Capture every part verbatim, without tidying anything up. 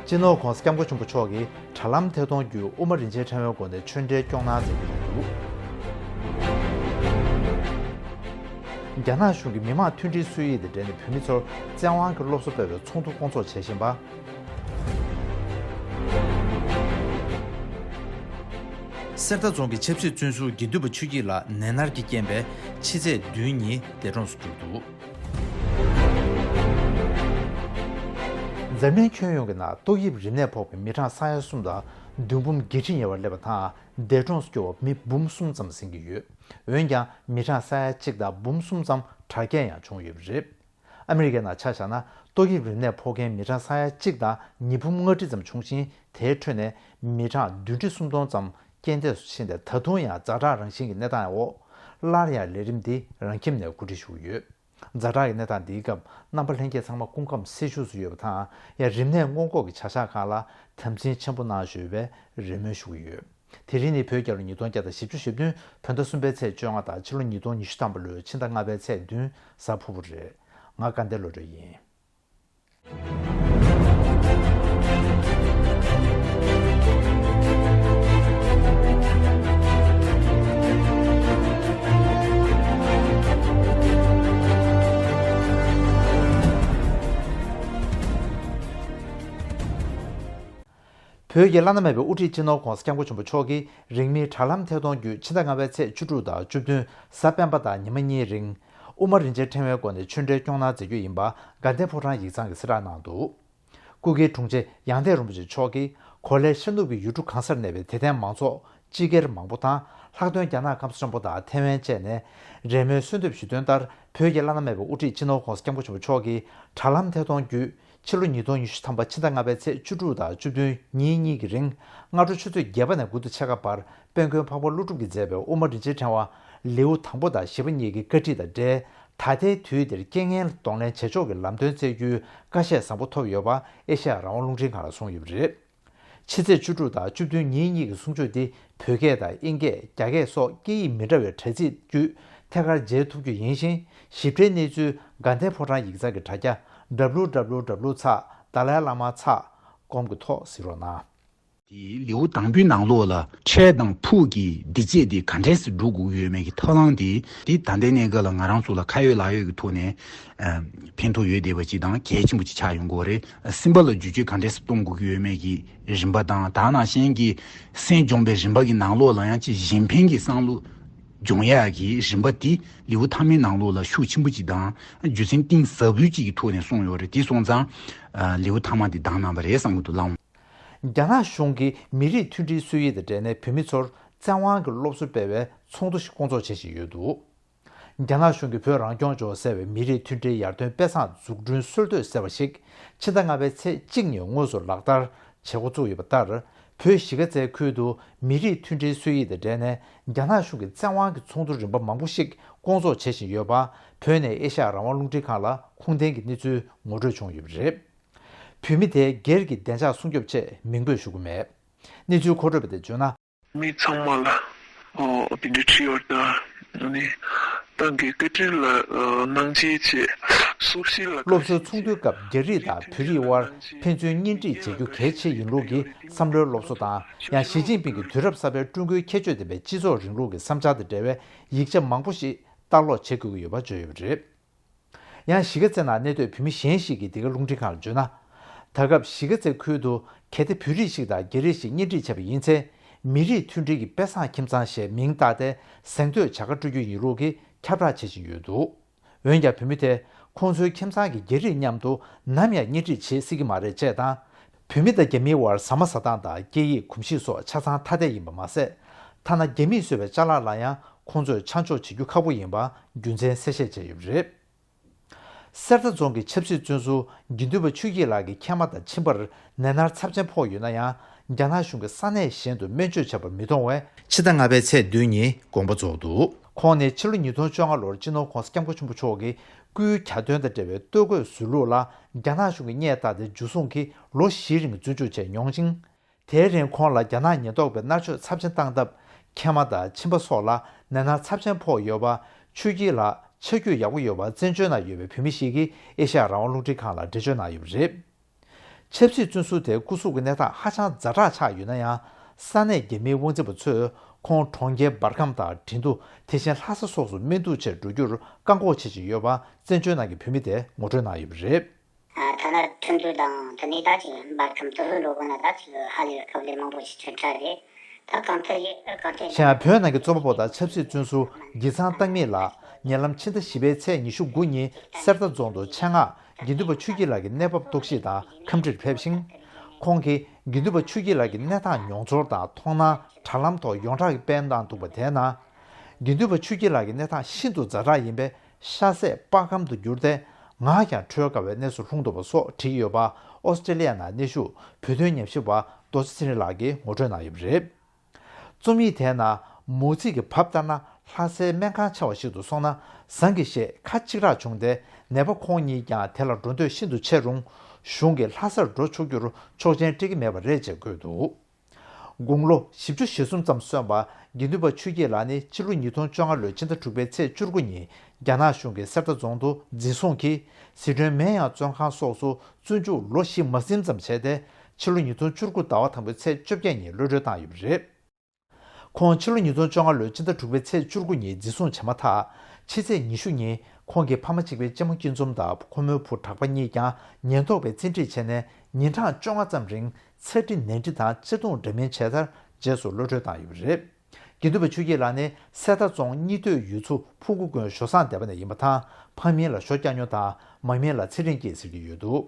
སྤྱི་ནོར་༧གོང་ས་༧སྐྱབས་མགོན་ཆེན་པོ་མཆོག་གིས་དྲ་ལམ་ཐད་གཏོང་བརྒྱུད་དབུ་མ་རིན་ཆེན་ཕྲེང་བའི་སྒོ་ནས་ཆོས་འབྲེལ་སྐྱོང་གནང་མཛད་ཀྱི་ཡོད་འདུག་རྒྱ་ནག་གཞུང་གིས་མི་དམངས་མཐུན་སྒྲིལ་སྲོལ་ཡིག་དང་འབྲེལ་ནས་བོད་མི་ཚོར་བཙན་དབང་གིས་སློབ་གསོ་སྤེལ་བའི་ཚོགས་འདུ་སྐོང་ཚོགས་བྱེད་བཞིན་པ། གསེར་རྟ་རྫོང་གི་ཆབ་སྲིད་བཙོན་ཟུར་དགེ་འདུན་པ་ཆོས་སྐྱིད་ལགས་ནད་མནར་གྱི་རྐྱེན་པས་ཕྱི་ཚེས་བདུན་ཉིན་འདས་གྲོངས་སུ་གྱུར་འདུག་འཛམ་གླིང་ཁྱོན་ཡོངས་ཀྱི་ནང་ཏོག་དབྱིབས་རིམས་ནད་ཕོག་པའི་མི་གྲངས་ས་ཡ་གསུམ་དང་བདུན་འབུམ་བརྒྱད་ཁྲི་ཉེ་བར་སླེབས་པ་དང་། འདས་གྲོངས་སུ་གྱུར་བ་མི་འབུམ་གསུམ་ཙམ་ཟིན་གྱི་ཡོད། འོན་ཀྱང་མི་གྲངས་ས་ཡ་གཅིག་དང་འབུམ་གསུམ་ཙམ་དྲག་སྐྱེད་ཡང་བྱུང་ཡོད་པ་རེད། ཨ་མི་རི་ཀའི་ནང་ཆ་བཞག་ན་ཏོག་དབྱིབས་རིམས་ནད་ཕོག་མཁན་མི་གྲངས་ས་ཡ་གཅིག་དང་ཉིས་འབུམ་ལྔ་ཁྲི་ཙམ་བྱུང་ཞིང་། དེའི་ཁྲོད་ནས་མི་གྲངས་བདུན་ཁྲི་སུམ་སྟོང་ཙམ་རྐྱེན་འདས་སུ་ཕྱིན་ཏེ། ད་དུང་ཡང་ཛ་དྲག་རང་བཞིན་གྱི་གནས་སྟངས་འོག་སླར་ཡང་ལས་རིམ་འདི་རང་ཁྱིམ་ནས་གོ་སྒྲིག་ཞུས་ཡོད། ཛ་དྲག་གི་གནས་སྟངས་འདིའི་སྐབས་རྣམ་པ་ལྷན་རྒྱས་ཚང་མ་སྐུ་ཁམས་སེལ་ཤུགས་སུ་ཡོད་པ་དང་། ཡང་རིམས་ནད་སྔོན་འགོག་གི་བྱ་གཞག་ཁག་ལ་དམ་འཛིན་ཆེན་པོ་གནང་ཞེས་པའི་རེ་སྨོན་ཞུ་གི་ཡོད། དེ་རིང་ནི་བོད་རྒྱལ་ལོ་ཉིས་སྟོང་བརྒྱ་དང་བཞི་བཅུ་ཞེ་བདུན་བོད་ཟླ་གསུམ་པའི་ཚེས་བཅོ་ལྔ་དང་ཕྱི་ལོ་ཉིས་སྟོང་ཉི་ཤུ་ཐམ་པ་ལོའི་ཕྱི་ཟླ་ལྔ་པའི་ཚེས་བདུན་གཟའ་ཕུར་བུ་རེད། ང་དགའ་ལྡན་བློ་གྲོས་ཡིན། བོད་ཀྱི་བླ་ན་མེད་པའི་དབུ་ཁྲིད་སྤྱི་ནོར་༧གོང་ས་༧སྐྱབས་མགོན་ཆེན་པོ་མཆོག་གིས་རིང་མིན་དྲ་ལམ་ཐད་གཏོང་བརྒྱུད་ཕྱི་ཟླ་ལྔ་པའི་ཚེས་བཅུ་དྲུག་དང་བཅུ་བདུན་གཟའ་སྤེན་པ་དང་ཉི་མ་གཉིས་རིང་དབུ་མ་རིན་ཆེན་ཕྲེང་བའི་སྒོ་ནས་ཆོས་འབྲེལ་སྐྱོང་གནང་མཛད་རྒྱུ་ཡིན་པ་དགའ་ལྡན་ཕོ་བྲང་ཡིག་ཚང་གིས་གསལ་བསྒྲགས་གནང་འདུག་སྐུ་སྒེར་དྲུང་ཆེ་ཡང་ཐེག་རིན་པོ་ཆེ་མཆོག་གིས་གོ་ལའི་ཤར་ནུབ་ཀྱི་ཡུལ་གྲུ་གང་སར་གནས་པའི་དད་ལྡན་མང་ཚོགས་སྤྱི་སྒེར་མང་པོ་དང་། ལྷག་དོན་རྒྱ་ནག་ཁམས་སྲིད་ཁྲིམས་དང་ཐའེ་ཝན་བཅས་ནས་རེས་མོས་གསོལ་འདེབས་ཞུས་དོན་ལྟར། བོད་ཀྱི་བླ་ན་མེད་པའི་དབུ་ཁྲིད་སྤྱི་ནོར་༧གོང་ས་༧སྐྱབས་མགོན་ཆེན་པོ་མཆོག་གིས་དྲ་ལམ་ཐད་གཏོང་བརྒྱུད་ཕྱི་ལོ་ཉིས་སྟོང་ཉི་ཤུ་ཐམ་པ་ཕྱི་ཟླ་ལྔ་པའི་ཚེས་བཅུ་དྲུག་དང་བཅུ་བདུན་ཉིན་གཉིས་ཀྱི་རིང་སྔ་དྲོ་ཆུ་ཚོད་བརྒྱད་པ་ནས་དགུ་དང་ཕྱེད་ཀ་བར་དཔལ་མགོན་འཕགས་པ་ཀླུ་སྒྲུབ་ཀྱིས་མཛད་པའི་དབུ་མ་རིན་ཆེན་ཕྲེང་བ་ལེའུ་དང་པོ་དང་བཞི་པ་གཉིས་ཀྱི་བཀའ་ཁྲིད་དང་འབྲེལ། ད་ལྟའི་དུས་འདིར་རྐྱེན་ངན་གདོང་ལེན་བྱེད་ཕྱོགས་ཀྱི་ལམ་སྟོན་སྩལ་རྒྱུའི་ཀ་ཤས་བཟང་པོ་ཐོབ་ཡོད་པ་ཨེ་ཤ་ཡ་རང་དབང་རླུང་འཕྲིན་ཁང་ལ་གསུངས་ཡོད་པ་རེད། ཕྱི་ཚེས་བཅུ་དྲུག་དང་བཅུ་བདུན་ཉིན་གཉིས་ཀྱི་གསུང་ཆོས་འདི་བོད་སྐད་དང་དབྱིན་སྐད། རྒྱ་སྐད་སོགས་སྐད་ཡིག་མི་འདྲ་བའི་དྲ་ཚིགས་བརྒྱུད་ཐད་ཀར་མཇལ་ཐུབ་རྒྱུ་ཡིན་ཞིང་། ཞིབ་ཕྲའི་གནས་ཚུལ་དགའ་ལྡན་ཕོ་བྲང་ཡིག་ཚང་གི་དྲ་རྒྱ་W W W ཚེག་དཱ་ལའི་བླ་མ་ཚེག་ཀོམ་གྱི་ཐོག་གཟིགས་རོགས་གནང་། དེའི་ལེའུ་དང་པོའི་ནང་ལོགས་ལ་འཕྲལ་དང་ཕུགས་ཀྱི་འདི་བྱས་ཏེ་ག་འདྲས་སེ་སྒྲུབ་དགོས་ཀྱི་ཡོད་མེད་ཀྱི་ཐབས་ལམ་དེ། དེ་ད་ལྟའི་གནས་སྐབས་ལ་ང་རང་ཚོ་ལ་ཁ་ཡོད་ལག་ཡོད་ཀྱི་ཐོག་ནས་ཨ་ཕན་ཐོགས་ཡོད་བསྡད་པ་ཅིག་དང་གལ་ཆེན་པོ་ཅིག་ཆགས་ཡོང་གི་ཡོད་རེད། སེམས་པ་ལ་འགྱུར་བཅོས་ག་འདྲས་སེ་གཏོང་དགོས་ཀྱི་ཡོད་མེད་ཀྱི་རིམ་པ་དང་། ད་ནང་བཞིན་གྱི་སེམས་སྦྱོང་བའི་རིམ་པ་གི་ནང་ལོགས་ལ་ཡང་ཅིག་གཞན་ཕན་གྱི་བསམ་བློ་སྦྱོང་ཡག་གི་རིམ་པ་དེ་ལེའུ་མཐའ་མའི་ནང་ལོགས་ལ་ཤུགས་ཆེན་པོ་ཅིག་དང་རྒྱུ་མཚན་གཏིང་ཟབ་པོ་ཅིག་གི་ཐོག་ནས་གསུངས་ཡོད་རེད། དེ་སོང་ཙང་ཨ་ལེའུ་མཐའ་མ་དེ་བདམས་གནང་བ་རེད་བསམ་གྱི་འདུག་ལགས། རྒྱ་ནག་གཞུང་གིས་མི་རིགས་མཐུན་སྒྲིལ་སྲོལ་ཡིག་དང་འབྲེལ་ནས་བོད་མི་ཚོར་བཙན་དབང་གིས་སློབ་གསོ་སྤེལ་བའི་ཚོགས་འདུ་ཞིག་སྐོང་ཚོགས་བྱེད་བཞིན་ཡོད་འདུག་རྒྱ་ནག་གཞུང་གིས་བོད་རང་སྐྱོང་ལྗོངས་ཟེར་བའི་མི་རིགས་མཐུན་སྒྲིལ་ཡར་ཐོན་དཔེ་བཟང་འཛུགས་སྐྲུན་སྲོལ་གཏོད་ཟེར་བ་ཞིག་ཕྱི་ཟླ་ལྔ་པའི་ཚེས་གཅིག་ཉིན་དངོས་སུ་ལག་བསྟར་བྱེད་འགོ་བཙུགས་ཡོད་པ་ལྟར། བོད་གཞིས་ཀ་རྩེ་ཁུལ་དུ་མི་རིགས་མཐུན་སྒྲིལ་སྲོལ་ཡིག་དང་འབྲེལ་ནས་རྒྱ་ནག་གཞུང་གིས་བཙན་དབང་གི་ཚོགས་འདུ་རིམ་པ་མང་པོ་ཞིག་སྐོང་ཚོགས་བྱེད་བཞིན་ཡོད་པ། བོད་ནས་ཨེ་ཤ་ཡ་རང་དབང་རླུང་འཕྲིན་ཁང་ལ་ཁུངས་ལྡན་གྱི་གནས་ཚུལ་ངོ་སྤྲོད་བྱུང་ཡོད་པ་རེད། བོད་མི་དེས་སྒེར་གྱི་བདེ་འཇགས་སྲུང་སྐྱོབ་ཆེད་མིང་འབོད་ཞུ་གི་མེད། གནས་ཚུལ་མཁོ་སྤྲོད་པ་དེས་བརྗོད་ན། མི་ཚང་མ་ལ་ཨོ་དེ་འདྲའི་ཁྲིད་ཡོད་ད། ཨ་ནི་ཏང་གི་བཀའ་དྲིན་ལ་ཨ་གནང་བྱས་བྱས་སྲོག་ཤིང་ལ། སློབ་གསོའི་ཚོགས་འདུའི་སྐབས་རྒྱ་རིགས་དང་བོད་རིགས་དབར་ཕན་ཚུན་གཉེན་སྒྲིག་བྱེད་རྒྱུ་གལ་ཆེ་ཡིན་ལུགས་ཀྱི་བསམ་བློའི་སློབ་གསོ་དང་། ཡང་ཞི་ཅིན་ཕིང་གིས་དུས་རབས་གསར་པའི་ཀྲུང་གོའི་ཁྱད་ཆོས་ལྡན་པའི་སྤྱི་ཚོགས་རིང་ལུགས་ཀྱི་བསམ་འཆར་དང་འབྲེལ་བའི་ཡིག་ཆ་མང་པོ་ཞིག་ལྟ་ཀློག་བྱེད་དགོས་ཀྱི་ཡོད་པ་བརྗོད་ཡོད་པ་རེད། ཡང་གཞིས་ཀ་རྩེ་ནང་གནས་སྡོད་བོད་མི་གཞན་ཞིག་གིས་འདི་ག་རླུང་འཕྲིན་ཁང་ལ་བརྗོད་ན། ད་སྐབས་གཞིས་ཀ་རྩེ་ཁུལ་དུ་གལ་ཏེ་བོད་རིགས་ཤིག་དང་རྒྱ་རིགས་ཤིག་གཉེན་སྒྲིག་བྱས་པ་ཡིན་ཚེ། མི་རིགས་མཐུན་སྒྲིལ་གྱི་དཔེ་བཟང་ཁྱིམ་ཚང་ཞེས་མིང་བཏགས་ཏེ་གཟེངས་བསྟོད་བྱ་དགའ་སྤྲོད་རྒྱུ་ཡིན་ལུགས་ཀྱི་ཁྱབ་བསྒྲགས་བྱེད་བཞིན་ཡོད་འདུག་འོན་ཀྱང་བོད་མི་དེས་ཁོང་ཚོའི་ཁྱིམ་ཚང་གི་རྒྱ་རིགས་མཉམ་དུ་ནམ་ཡང་གཉེན་སྒྲིག་བྱེད་སྲིད་ཀྱི་མ་རེད་ཅེས་དང་། བོད་མི་དང་རྒྱ་མིའི་དབར་ཟ་མ་ཟ་སྟངས་དང་སྐད་ཡིག་གོམས་གཤིས་སོགས་ཆ་ཚང་ཐ་དད་ཡིན་པ་མ་ཟད། ཐ་ན་རྒྱ་མིས་བཟོས་པའི་ཅ་ལག་ལ་ཡང་ཁོང་ཚོས་ཆ་འཇོག་བྱེད་རྒྱུ་ཁག་པོ་ཡིན་པ་རྒྱུ་མཚན་གསལ་བཤད་བྱས་ཡོད་པ་རེད། གསེར་རྟ་རྫོང་གི་ཆབ་སྲིད་བཙོན་ཟུར་དགེ་འདུན་པ་ཆོས་སྐྱིད་ལགས་ཀྱི་མཁལ་མ་དང་མཆིན་པར་ནད་མནར་ཚབས་ཆེན་ཕོག་ཡོད་ན་ཡང་། རྒྱ་ནག་གཞུང་གིས་ས་གནས་གཞན་དུ་སྨན་བཅོས་བྱས་པར་མི་གཏོང་བས། ཕྱི་ཟླ་ལྔ་པའི་ཚེས་བདུན་ཉིན་དགོངས་པ་རྫོགས་འདུག་ཁོང་ནི་ཕྱི་ལོ་ཉིས་སྟོང་བཅོ་ལྔ་ལོར་སྤྱི་ནོར་༧གོང་ས་༧སྐྱབས་མགོན་ཆེན་པོ་མཆོག་གིས་སྐུའི་གྱ་སྟོན་དང་འབྲེལ་བའི་སྟོད་གོས་བཟོས་ལུགས་ལ་རྒྱ་ནག་གཞུང་གིས་བརྙས་བཏང་སྟེ། འཇུ་བཟུང་གིས་ལོ་བཞིའི་རིང་བཙོན་འཇུག་བྱས་མྱོང་ཞིང་། དེའི་རིང་ཁོང་ལ་རྒྱ་ནག་ཉེན་རྟོག་པས་མནར་གཅོད་ཚབས་ཆེན་བཏང་སྟབས། མཁལ་མ་དང་མཆིན་པ་སོགས་ལ་ནད་མནར་ཚབས་ཆེན་ཕོག་ཡོད་པ། ཆོས་སྐྱིད་ལགས་ཆ་རྒྱུས་ཡག་པོ་ཡོད་པ་བཙན་བྱོལ་ནང་ཡོད་པའི་བོད་མི་ཞིག་གིས་ཨེ་ཤ་ཡ་རང་དབང་རླུང་འཕྲིན་ཁང་ལ་འགྲེལ་བརྗོད་གནང་ཡོད་པ་རེད། ཆབ་སྲིད་བཙོན་ཟུར་དེའི་སྐུ་གཟུགས་ཀྱི་གནས་སྟངས་ཧ་ཅང་ཛ་དྲག་ཆགས་ཡོད་ན་ཡང་། ས་གནས་རྒྱ་མིའི་དབང་འཛིན་པ་ཚོས་ཁོང་གྲོང་ཁྱེར་འབར་ཁམས་དང་ཁྲིན་ཏུ། དེ་བཞིན་ལྷ་ས་སོགས་སུ་སྨན་གཏུག་ཆེད་འགྲོ་རྒྱུར་བཀག་འགོག་བྱེད་བཞིན་ཡོད་པ། བཙན་བྱོལ་ནང་གི་བོད་མི་དེས་ངོ་སྤྲོད་གནང་ཡོད་པ་རེད། ཐ་ན་ཁྲིན་ཏུ་དང་ད་ནི་ད་ཅིག་འབར་ཁམས་དེ་ཚོ་འགྲོ་དགོས་ན་ད་ཅིག་ཧ་ལས་པའི་སྐབས་ལས་མང་པོ་ཞིག་ཐོན་ཆགས་རེད། ད་གང་ཐད་ཡིན་གང་ཐད་གཞན་བོད་ནང་གི་རྩོམ་པ་པོ་དང་ཆབ་སྲིད་བཙོན་ཟུར་སྒྱིད་ཚང་བསྟན་མེད་ལགས་ཉེ་ལམ་ཕྱི་ཟླ་བཞི་པའི་ཚེས་ཉི་ཤུ་དགུ་ཉིན་གསེར་རྟ་རྫོང་དུ་ཆེད་མངགས་དགེ་འདུན་པ་ཆོས་སྐྱིད་ལགས་ཀྱི་གནས་བབ་རྟོག་ཞིབ་དང་ཁམས་འདྲིར་ཕེབས་ཤིང་། ཁོང་གིས་དགེ་འདུན་པ་ཆོས་སྐྱིད་ལགས་ཀྱི་གནས་སྟངས་མྱོང་ཚོར་དང་མཐོང་སྣང་དྲ་ལམ་ཐོག་ཡོངས་གྲགས་ཀྱིས་སྤེལ་གནང་འདུག་པ་དེའི་ནང་། དགེ་འདུན་པ་ཆོས་སྐྱིད་ལགས་ཀྱི་གནས་སྟངས་ཤིན་ཏུ་ཛ་དྲག་ཡིན་པས། ཤ་ཟད་སྤར་ཁམ་དུ་གྱུར་ཏེ། ངག་ཀྱང་འཁྲུལ་དཀའ་བའི་གནས་སུ་ལྷུང་འདུག་པ་སོགས་བྲིས་ཡོད་པ། ཨོ་སི་ཀྲེ་ལི་ཡ་ནང་གནས་བཞུགས་བོད་དོན་ཉམས་ཞིབ་པ་རྡོ་རྗེ་ཚེ་རིང་ལགས་ཀྱིས་ངོ་སྤྲོད་གནང་ཡོད་པ་རེད། རྩོམ་ཡིག་དེའི་ནང་། མོ་རྩིས་ཀྱི་བབ་ལྟར་ན། ལྷ་སའི་སྨན་ཁང་ཆེ་བ་ཞིག་ཏུ་སོང་ན། བཟང་གི་ཞེས་ཁ་གཅིག་གྲག་བྱུང་སྟེ། ནད་པ་ཁོང་ཉིད་ཀྱང་དེ་ལ་འགྲོ་འདོད་ཤིན་ཏུ་ཆེ་རུང་། གཞུང་གིས་ལྷ་སར་འགྲོ་ཆོག་རྒྱུར་ཆོག་མཆན་སྤྲད་ཀྱི་མེད་པ་རེད་ཅེས་བཀོད་འདུག་དགུང་ལོ་བཞི་བཅུ་ཞེ་གསུམ་ཙམ་སོན་པ་དགེ་འདུན་པ་ཆོས་སྐྱིད་ལགས་ནི་ཕྱི་ལོ་ཉིས་སྟོང་བཅོ་ལྔ་ལོའི་ཕྱི་ཟླ་དྲུག་པའི་ཚེས་བཅུ་དགུ་ཉིན་རྒྱ་ནག་གཞུང་གིས་གསེར་རྟ་རྫོང་དུ་འཛིན་བཟུང་གིས་ཟི་ཁྲོན་མེན་ཡང་བཙོན་ཁང་སོགས་སུ་བཙོན་འཇུག་ལོ་བཞི་མ་ཟིན་ཙམ་བྱས་ཏེ། ཕྱི་ལོ་ཉིས་སྟོང་བཅུ་དགུ་ཟླ་བ་དང་པོའི་ཚེས་བཅོ་བརྒྱད་ཉིན་གློད་གྲོལ་བཏང་ཡོད་པ་རེད། ཁོང་ཕྱི་ལོ་ཉིས་སྟོང་བཅོ་ལྔ་ལོའི་ཕྱི་ཟླ་དྲུག་པའི་ཚེས་བཅུ་དགུ་ཉིན་འཛིན་བཟུང་བྱས་མ་ཐག་ཕྱི་ཚེས་ཉི་ཤུ་ཉིན་ཁོང་གི་ཕ་མ་གཅིག་པའི་གཅེན་མོ་སྐྱིད་འཛོམས་དང་ཁོ་མོའི་བུ་གྲགས་པ་གཉིས་ཀྱང་ཉེན་རྟོག་པས་བཙན་ཁྲིད་བྱས་ནས་ཉིན་གྲངས་བཅོ་ལྔ་ཙམ་རིང་ཚ་འདྲི་ནན་འདྲི་དང་བརྩེ་དུང་འདྲ་མིན་བྱས་མཐར་རྗེས་སུ་གློད་གྲོལ་བཏང་ཡོད་པ་རེད། དགེ་འདུན་པ་ཆོས་སྐྱིད་ལགས་ནི་གསེར་རྟ་རྫོང་གཉིས་སྟོད་ཡུལ་ཚོ་ཕུ་གུ་དགོན་ཞོ་བཟང་སྡེ་པ་ནས་ཡིན་པ་དང་། ཕ་མིང་ལ་ཞོ་སྐྱ་སྨྱོན་དང་མ་མིང་ལ་ཚེ་རིང་སྐྱིད་ཟེར་གྱི་ཡོད་འདུག་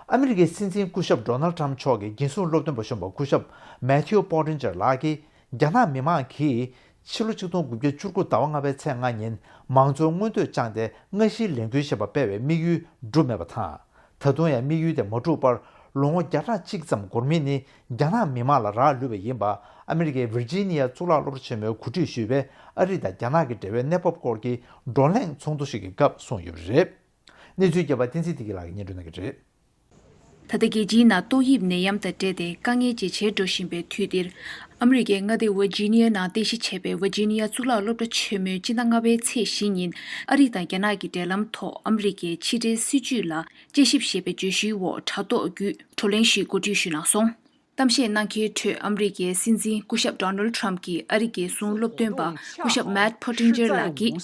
ཨ་མི་རི་ཀའི་སྲིད་འཛིན་སྐུ་ཞབས་ཌོ་ནལ་ཊམ་མཆོག་གི་འགན་སྲུང་སློབ་སྟོན་པ་གཞོན་པ་སྐུ་ཞབས་མེ་ཐིའུ་པོ་ཊིན་ཇར་ལགས་ཀྱིས། རྒྱ་ནག་མི་མང་གིས་ཕྱི་ལོ་ཆིག་སྟོང་དགུ་བརྒྱ་བཅུ་དགུ་ཟླ་བ་ལྔ་པའི་ཚེས་ལྔ་ཉིན་མང་གཙོའི་མངོན་འདོད་བཅངས་ཏེ་སྔ་ཕྱིའི་ལས་འགུལ་ཞེས་པ་སྤེལ་བའི་དམིགས་ཡུལ་འགྲུབ་མེད་པ་དང་། ད་དུང་ཡང་དམིགས་ཡུལ་དེ་མ་འགྲུབ་པར་ལོ་ངོ་བརྒྱ་ཕྲག་གཅིག་ཙམ་འགོར་མིན་ནི་རྒྱ་ནག་མི་མང་ལ་རག་ལུས་པ་ཡིན་པ། ཨ་མི་རི་ཀའི་ཝིར་ཇི་ནི་ཡ་གཙུག་ལག་སློབ་གྲྭ་ཆེན་མོས་གོ་སྒྲིག་ཞུས་པའི་ཨ་རི་དང་རྒྱ་ནག་གི་འབྲེལ་བའི་གནས་བབ་སྐོར་གྱི་བགྲོ་གླེང་ཚོགས་འདུ་ཞིག་གི་སྐབས་གསུངས་ཡོད་པ་རེད། གནས་ཚུལ་རྒྱས་པ་བསྟན་འཛིན་བདེ་སྐྱིད་ལགས་ཀྱིས་སྙན་སྒྲོན་གནང་གི་རེད། ད་ལྟ་རྒྱལ་སྤྱིའི་ནང་ཏོག་དབྱིབས་ནད་ཡམས་དང་འབྲེལ་ཏེ་དཀའ་ངལ་ཇེ་ཆེར་འགྲོ་བཞིན་པའི་དུས་འདིར། ཨ་མི་རི་ཀའི་མངའ་སྡེ་ཝར་ཇི་ནི་ཡ་ནང་རྟེན་གཞི་བྱས་པའི་ཝར་ཇི་ནི་ཡ་གཙུག་ལག་སློབ་གྲྭ་ཆེན་མོའི་སྤྱི་ཟླ་ལྔ་པའི་ཚེས་བཞི་ཉིན་ཨ་རི་དང་རྒྱ་ནག་གི་འབྲེལ་ལམ་ཐོག་ཨ་མི་རི་ཀའི་ཕྱི་འབྲེལ་སྲིད་ཇུས་ལ་དཔྱད་ཞིབ་ཞེས་པའི་བརྗོད་གཞིའི་འོག་དྲ་ཐོག་བརྒྱུད་བགྲོ་གླེང་ཞིག་གོ་སྒྲིག་ཞུས་གནང་སོང་། གཏམ་བཤད་གནང་མཁན་ཁྲོད་ཨ་མི་རི་ཀའི་སྲིད་འཛིན་སྐུ་ཞབས་ཌོ་ནལ་ཊམ་གྱི་ཨ་རི་རྒྱལ་སྲུང་སློབ་སྟོན་པ་སྐུ་ཞབས་མེད་ཕོ་ཊིན་ཇར་ལགས་ཀྱིས།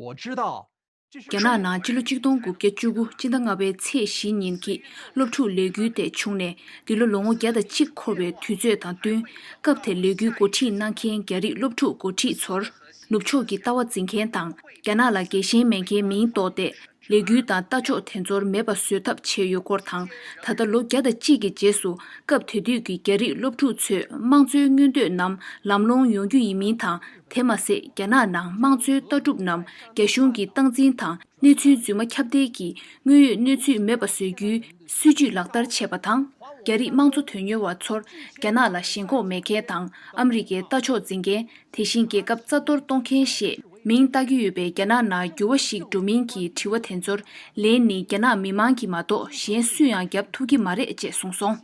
我知道 རྒྱ་ནག་ནང་སྤྱི་ལོ་ཆིག་སྟོང་དགུ་བརྒྱ་བཅུ་དགུ་སྤྱི་ཟླ་ལྔ་པའི་ཚེས་བཞི་ཉིན་གྱི་སློབ་ཕྲུག་ལས་འགུལ་དེ་བྱུང་ནས་འདི་ལོ་ལོ་ངོ་བརྒྱ་དང་གཅིག་འཁོར་བའི་དུས་ཚོད་དང་བསྟུན། སྐབས་དེར་ལས་འགུལ་འགོ་ཁྲིད་གནང་མཁན་རྒྱ་རིགས་སློབ་ཕྲུག་འགོ་ཁྲིད་ཚོར། ནུབ་ཕྱོགས་ཀྱི་ལྟ་བ་འཛིན་མཁན་དང་རྒྱ་ནག་ལ་རྒྱལ་ཞེན་མེད་མཁན་མིང་འདོགས་ཏེ། ལས་འགུལ་དང་ལྟ་ཕྱོགས་དེ་ཚོར་མེད་པ་བཟོ་ཐབས་བྱས་ཡོད་སྐོར་དང་། ད་ལྟ་ལོ་བརྒྱ་དང་གཅིག་གི་རྗེས་སུ་སྐབས་དེ་དུས་ཀྱི་རྒྱ་རིགས་སློབ་ཕྲུག་ཚོས་དམངས་གཙོའི་མངོན་འདོད་རྣམས་ལམ་ལྷོང་ཡོང་རྒྱུ་ཡིན་མིན་དང་། དེ་མ་ཟད་རྒྱ་ནག་ནང་དམངས་གཙོའི་ལྟ་གྲུབ་རྣམས་རྒྱ་གཞུང་གི་སྟངས་འཛིན་དང་གནས་ཚུལ་རྫུན་མ་ཁྱབ་གདལ་གྱིས་དངོས་ཡོད་གནས་ཚུལ་མེད་པ་བཟོ་རྒྱུའི་སྲིད་ཇུས་ལག་བསྟར་བྱས་པ་དང་། རྒྱ་རིགས་དམངས་གཙོ་དོན་གཉེར་བ་ཚོར་རྒྱ་ནག་ལ་ཞེན་ཁོག་མེད་མཁན་དང་ཨ་མི་རི་ཀའི་ལྟ་ཕྱོགས་འཛིན་མཁན། དེ་བཞིན་རྒྱལ་ཁབ་རྩ་གཏོར་གཏོང་མཁན་ཞེས་མིང་བཏགས་ཀྱི་ཡོད་པའི་རྒྱ་ནག་ནང་འགྱུར་བ་ཞིག་འགྲོ་མིན་གྱི་དྲི་བ་དེ་ཚོར་ལན་ནི་རྒྱ་ནག་མི་མང་གིས་མ་གཏོགས་གཞན་སུ་ཡང་བརྒྱབ་ཐུབ་ཀྱི་མ་རེད་ཅེས་གསུངས་སོང་།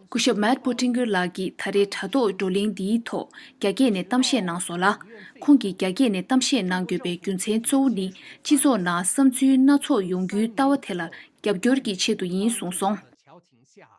སྐུ་ཞབས་མེད་ཕོ་ཊིན་གྷེར་ལགས་ཀྱིས་ད་རེས་དྲ་ཐོག་བགྲོ་གླེང་འདིའི་ཐོག་རྒྱ་སྐད་ནས་གཏམ་བཤད་གནང་སོང་ལ། ཁོང་གིས་རྒྱ་སྐད་ནས་གཏམ་བཤད་གནང་དགོས་པའི་རྒྱུ་མཚན་གཙོ་བོ་ནི་སྤྱི་ཚོགས་ནང་བསམ་ཚུལ་སྣ་ཚོགས་ཡོང་རྒྱུའི་ལྟ་བ་དེ་ལ་རྒྱབ་སྐྱོར་གྱི་ཆེད་དུ་ཡིན་གསུངས་སོང་།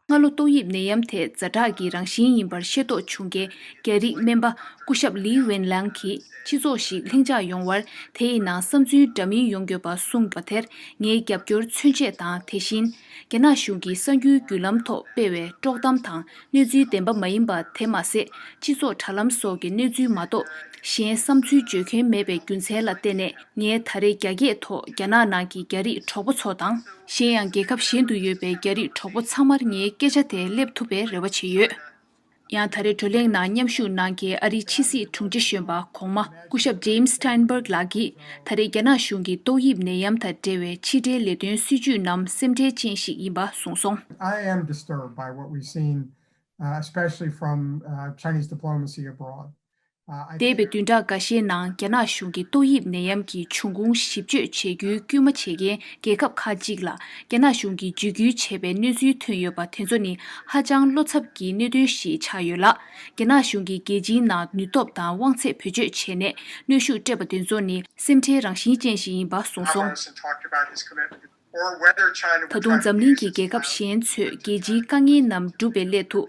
སྔ་ལོ་ཏོག་དབྱིབས་ནད་ཡམས་དེ་ཛ་དྲག་གི་རང་བཞིན་ཡིན་པར་ཤེས་རྟོགས་བྱུང་རྐྱེན། རྒྱ་རིགས་སྨན་པ་སྐུ་ཞབས་ལི་ཝེན་ལང་གིས་སྤྱི་ཚོགས་ཤིག་ལྷིང་འཇགས་ཡོང་བར་དེ་ཡི་ནང་བསམ་ཚུལ་འདྲ་མིན་ཡོང་དགོས་པ་གསུངས་པ་དེར་ངས་རྒྱབ་སྐྱོར་མཚོན་ཆེད་དང་། དེ་བཞིན་རྒྱ་ནག་གཞུང་གིས་གསར་འགྱུར་བརྒྱུད་ལམ་ཐོག་སྤེལ་བའི་དཀྲོག་གཏམ་དང་གནས་ཚུལ་བདེན་པ་མ་ཡིན་པ་དེ་མ་ཟད་སྤྱི་ཚོགས་དྲ་ལམ་སོགས་ཀྱི་གནས་ཚུལ་མ་གཏོགས་གཞན་བསམ་ཚུལ་བརྗོད་མཁན་མེད་པའི་རྒྱུ་མཚན་ལ་བརྟེན་ནས། ངས་ད་རེས་རྒྱ་སྐད་ཐོག་རྒྱ་ནག་ནང་གི་རྒྱ་རིགས་གྲོགས་པོ་ཚོ་དང་། གཞན་ཡང་རྒྱལ་ཁབ་གཞན་དུ་ཡོད་པའི་རྒྱ་རིགས་གྲོགས་པོ་ཚང་མར་ངའི་སྐད་ཆ་དེ་སླེབས་ཐུབ་པའི་རེ་བ་བྱས་ཡོད། ཡང་ད་རེས་བགྲོ་གླེང་ནང་མཉམ་ཞུགས་གནང་མཁན་ཨ་རིའི་ཕྱི་སྲིད་དྲུང་ཆེ་གཞོན་པ་གོང་མ་སྐུ་ཞབས་ཇེམ་སི་ཊེན་བྷག་ལགས་ཀྱིས་ད་རེས་རྒྱ་ནག་གཞུང་གིས་ཏོག་དབྱིབས་ནད་ཡམས་དང་འབྲེལ་བའི་ཕྱི་འབྲེལ་ལས་དོན་སྲིད་ཇུས་རྣམས་སེམས་ཁྲལ་ཅན་ཞིག་ཡིན་པ་གསུངས་སོང་། I am disturbed by what we've seen, uh, especially from, uh, Chinese diplomacy abroad. འདས་པའི་བདུན་ཕྲག་འགའ་ཤས་ནང་རྒྱ་ནག་གཞུང་གིས་ཏོག་དབྱིབས་ནད་ཡམས་ཀྱི་འབྱུང་ཁུངས་ཞིབ་དཔྱོད་བྱེད་རྒྱུའི་སྐུལ་མ་བྱེད་མཁན་རྒྱལ་ཁབ་ཁག་ཅིག་ལ་རྒྱ་ནག་གཞུང་གིས་འཇིགས་སྐུལ་བྱས་པའི་གནས་ཚུལ་ཐོན་ཡོད་པ་དེ་ཚོ་ནི་ཧ་ཅང་བློ་འཚབ་ཀྱི་གནད་དོན་ཞིག་ཆགས་ཡོད་ལ། རྒྱ་ནག་གཞུང་གིས་རྒྱལ་སྤྱིའི་ནང་ནུས་སྟོབས་དང་དབང་ཚད་བེད་སྤྱོད་བྱས་ནས་གནོན་ཤུགས་སྤྲད་པ་དེ་ཚོ་ནི་སེམས་ཁྲལ་རང་བཞིན་ཅན་ཞིག་ཡིན་པ་གསུངས་སོང་། ད་དུང་འཛམ་གླིང་གི་རྒྱལ་ཁབ་གཞན་ཚོས་རྒྱལ་སྤྱིའི་དཀའ་ངལ་རྣམས་སྒྲུབ་པའི་སླད་དུ།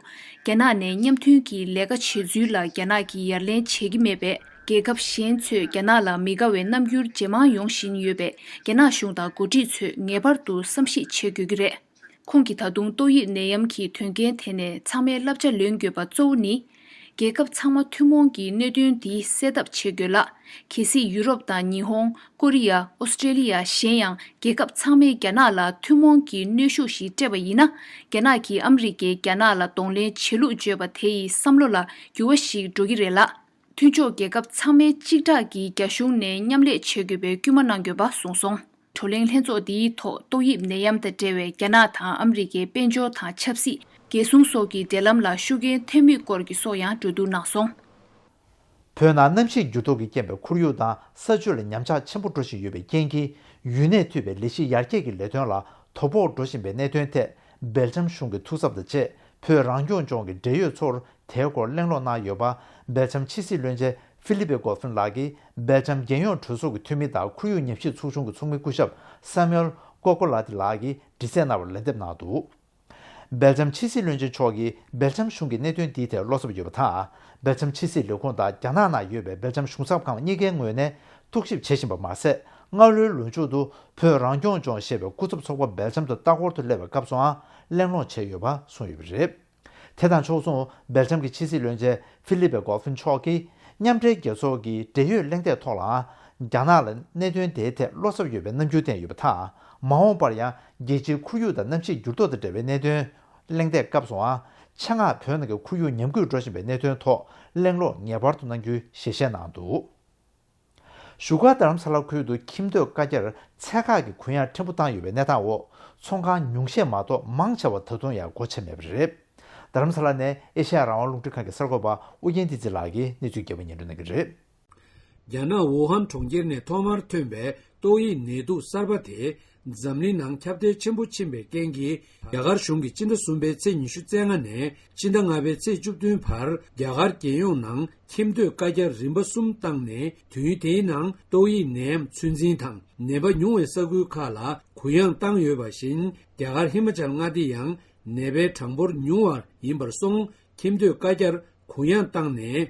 རྒྱ་ནག་ནས་མཉམ་མཐུན་གྱི་ལས་ཀ་བྱེད་ཚུལ་ལ་རྒྱ་ནག་གིས་ཡ་ལན་བྱེད་ཀྱི་མེད་པས། རྒྱལ་ཁབ་གཞན་ཚོས་རྒྱ་ནག་ལ་མི་དགའ་བའི་རྣམ་འགྱུར་ཇེ་མང་ཡོང་བཞིན་ཡོད་པས། རྒྱ་ནག་གཞུང་དང་འགོ་ཁྲིད་ཚོས་ངེས་པར་དུ་བསམ་གཞིག་བྱེད་དགོས་ཀྱི་རེད། ཁོང་གིས་ད་དུང་ཏོག་དབྱིབས་ནད་ཡམས་ཀྱི་དོན་རྐྱེན་དེ་ནས་ཚང་མས་བསླབ་བྱ་ལོན་དགོས་པ་གཙོ་བོ་ནི། རྒྱལ་ཁབ་ཚང་མ་ཐུན་མོང་གི་གནད་དོན་འདི་སེལ་ཐབས་བྱེད་དགོས་ལ། གལ་སྲིད་ཡུ་རོབ་དང་ཉི་ཧོང་། ཀོ་རི་ཡ། ཨོ་སི་ཀྲེ་ལི་ཡ། གཞན་ཡང་རྒྱལ་ཁབ་ཚང་མས་རྒྱ་ནག་ལ་ཐུན་མོང་གི་གནོན་ཤུགས་ཤིག་སྤྲད་པ་ཡིན་ན། རྒྱ་ནག་གིས་ཨ་མི་རི་ཀས་རྒྱ་ནག་ལ་གདོང་ལེན་བྱེད་ལུགས་བརྗོད་པ་དེ་ཡི་བསམ་བློ་ལ་འགྱུར་བ་ཞིག་འགྲོ་གི་རེད་ལ། མཐུན་ཕྱོགས་རྒྱལ་ཁབ་ཚང་མས་གཅིག་གྲགས་ཀྱིས་རྒྱ་གཞུང་ནས་མཉམ་ལས་བྱེད་དགོས་པའི་སྐུལ་མ་གནང་དགོས་པ་གསུངས་སོང་། བགྲོ་གླེང་ལྷན་ཚོགས་འདིའི་ཐོག་ཏོག་དབྱིབས་ནད་ཡམས་དང་འབྲེལ་བའི་རྒྱ་ནག་དང་ཨ་མི་རི་ཀའི་དཔལ་འབྱོར་དང་ཆབ་སྲིད། རྒྱལ་སྲུང་སོགས་ཀྱི་འབྲེལ་ལམ་ལ་ཤུགས་རྐྱེན་ཐེབས་མུས་སྐོར་གྱི་སོགས་ཡང་གྲོས་བསྡུར་གནང་སོང་། བོད་ནང་གནམ་གཤིས་འགྱུར་ལྡོག་གི་རྐྱེན་པས་ཁོར་ཡུག་དང་ས་ཆུ་ལ་ཉམས་ཆག་ཆེན་པོ་འགྲོ་བཞིན་ཡོད་པའི་རྐྱེན་གྱིས། ཡུན་གནས་ཐུབ་པའི་ལས་གཞི་ཡར་རྒྱས་ཀྱི་ལས་དོན་ལ་དོ་ཕོག་འགྲོ་བཞིན་པའི་གནད་དོན་ཐད། སྦེལ་ཇམ་གཞུང་གི་ཐུགས་འཚབ་དང་བཅས། བོད་རང་སྐྱོང་ལྗོངས་ཀྱི་འབྲེལ་ཡོད་ཚོར། དེའི་སྐོར་གླེང་སློང་གནང་ཡོད་པ། སྦེལ་ཇམ་ཕྱི་སྲིད་བློན་ཆེན་ཧྥི་ལི་པེ་ཀོ་ཕིན་ལགས་ཀྱིས། སྦེལ་ཇམ་རྒྱལ་ཡོངས་གྲོས་ཚོགས་ཀྱི་འཐུས་མི་དང་ཁོར་ཡུག་ཉམས་ཞིབ་ཚོགས་ཆུང་གི་ཚོགས་མི་སྐུ་ཞབས་སཱ་མུ་ཨེལ་ཀོ་ཀོ་ལ་ཏི་ལགས་ཀྱིས་འདྲི་རྩད་གནང་བར་ལན་འདེབས་གནང་འདུག་སྦེལ་ཇམ་ཕྱི་སྲིད་བློན་ཆེན་མཆོག་གིས་སྦེལ་ཇམ་གཞུང་གི་གནད་དོན་འདིའི་ཐད་བློ་འཚབ་ཡོད་པ་དང་། སྦེལ་ཇམ་ཕྱི་སྲིད་ལས་ཁུངས་དང་རྒྱ་ནག་ནང་ཡོད་པའི་སྦེལ་ཇམ་གཞུང་ཚབ་ཁང་གཉིས་ཀའི་ངོས་ནས་རྟོག་ཞིབ་བྱེད་བཞིན་པ་མ་ཟད། སྔ་ལོའི་ལོ་མཇུག་ཏུ་བོད་རང་སྐྱོང་ལྗོངས་ཞེས་པའི་སྐུ་ཚབ་ཚོགས་པ་སྦེལ་ཇམ་དུ་ལྟ་སྐོར་དུ་སླེབས་པའི་སྐབས་སུའང་གླེང་སློང་བྱས་ཡོད་པ་གསུངས་ཡོད་པ་རེད། དེ་དང་ཕྱོགས་མཚུངས། སྦེལ་ཇམ་གྱི་ཕྱི་སྲིད་བློན་ཆེན་ཧྥི་ལི་པེ་ཀོ་ཕིན་མཆོག་གིས། མཉམ་འབྲེལ་རྒྱལ་ཚོགས་ཀྱི་འབྲེལ་ཡོད་གླེང་སྟེགས་ཐོག་ལའང་། རྒྱ་ནག་ལ་གནད་དོན་དེའི་ཐད་བློ་འཚབ་ཡོད་པའི་རྣམ་འགྱུར་བསྟན་ཡོད་པ་དང་། མ་འོངས་པར་ཡང་རྒྱལ་སྤྱིའི་ཁོར་ཡུག་དང་གནམ་གཤིས་འགྱུར་ལྡོག་དང་འབྲེལ་བའི་གནད་དོན་གླེང་སྟེགས་སྐབས་སུའང་། ཆེད་མངགས་བོད་ནང་གི་ཁོར་ཡུག་ཉམས་རྒུད་འགྲོ་བཞིན་པའི་གནད་དོན་ཐོག་གླེང་སློང་ངེས་པར་དུ་གནང་རྒྱུའི་ཞལ་བཞེས་གནང་འདུག་བཞུགས་སྒར་རྡ་རམ་ས་ལ་ཁུལ་དུ་ཁྱིམ་སྡོད་བཀའ་རྒྱར་ཚད་བཀག་གི་གུ་ཡངས་ཕྲན་བུ་བཏང་ཡོད་པའི་གནས་སྟངས་འོག་ཚོང་ཁང་ཉུང་ཤས་མ་གཏོགས་མང་ཆེ་བ་ད་དུང་ཡང་སྒོ་ཕྱེ་མེད་པ་རེད། རྡ་རམ་ས་ལ་ནས་ཨེ་ཤ་ཡ་རང་དབང་རླུང་འཕྲིན་ཁང་གི་གསར་འགོད་པ་ཨུ་རྒྱན་བདེ་ཚེ་ལགས་ཀྱིས་གནས་ཚུལ་རྒྱས་པ་སྙན་སྒྲོན་གནང་གི་རེད། རྒྱ་ནག་ཝུ་ཧན་གྲོང་ཁྱེར་ནས་ཐོག་མར་ཐོན་པའི་ཏོག་དབྱིབས་ནད་དུག་གསར་པ་དེ། འཛམ་གླིང་ནང་ཁྱབ་གདལ་ཆེན་པོ་ཕྱིན་པའི་རྐྱེན་གྱིས། རྒྱ་གར་གཞུང་གིས་སྤྱི་ཟླ་གསུམ་པའི་ཚེས་ཉི་ཤུ་རྩ་ལྔ་ནས་སྤྱི་ཟླ་ལྔ་པའི་ཚེས་བཅུ་བདུན་བར་རྒྱ་གར་རྒྱལ་ཡོངས་ནང་ཁྱིམ་སྡོད་བཀའ་རྒྱ་རིམ་པ་གསུམ་བཏང་ནས། དུས་ཡུན་དེའི་ནང་ཏོག་དབྱིབས་ནད་ཡམས་ཚོད་འཛིན་དང་ནད་པ་ཉུང་བའི་ས་ཁུལ་ཁག་ལ་གུ་ཡངས་བཏང་ཡོད་པ་བཞིན། རྒྱ་གར་ཧི་མ་ཅལ་མངའ་སྡེ་ཡང་ནད་པའི་གྲངས་འབོར་ཉུང་བ་ཡིན་པར་སོང་། ཁྱིམ་སྡོད་བཀའ་རྒྱར་གུ་ཡངས་བཏང་ནས།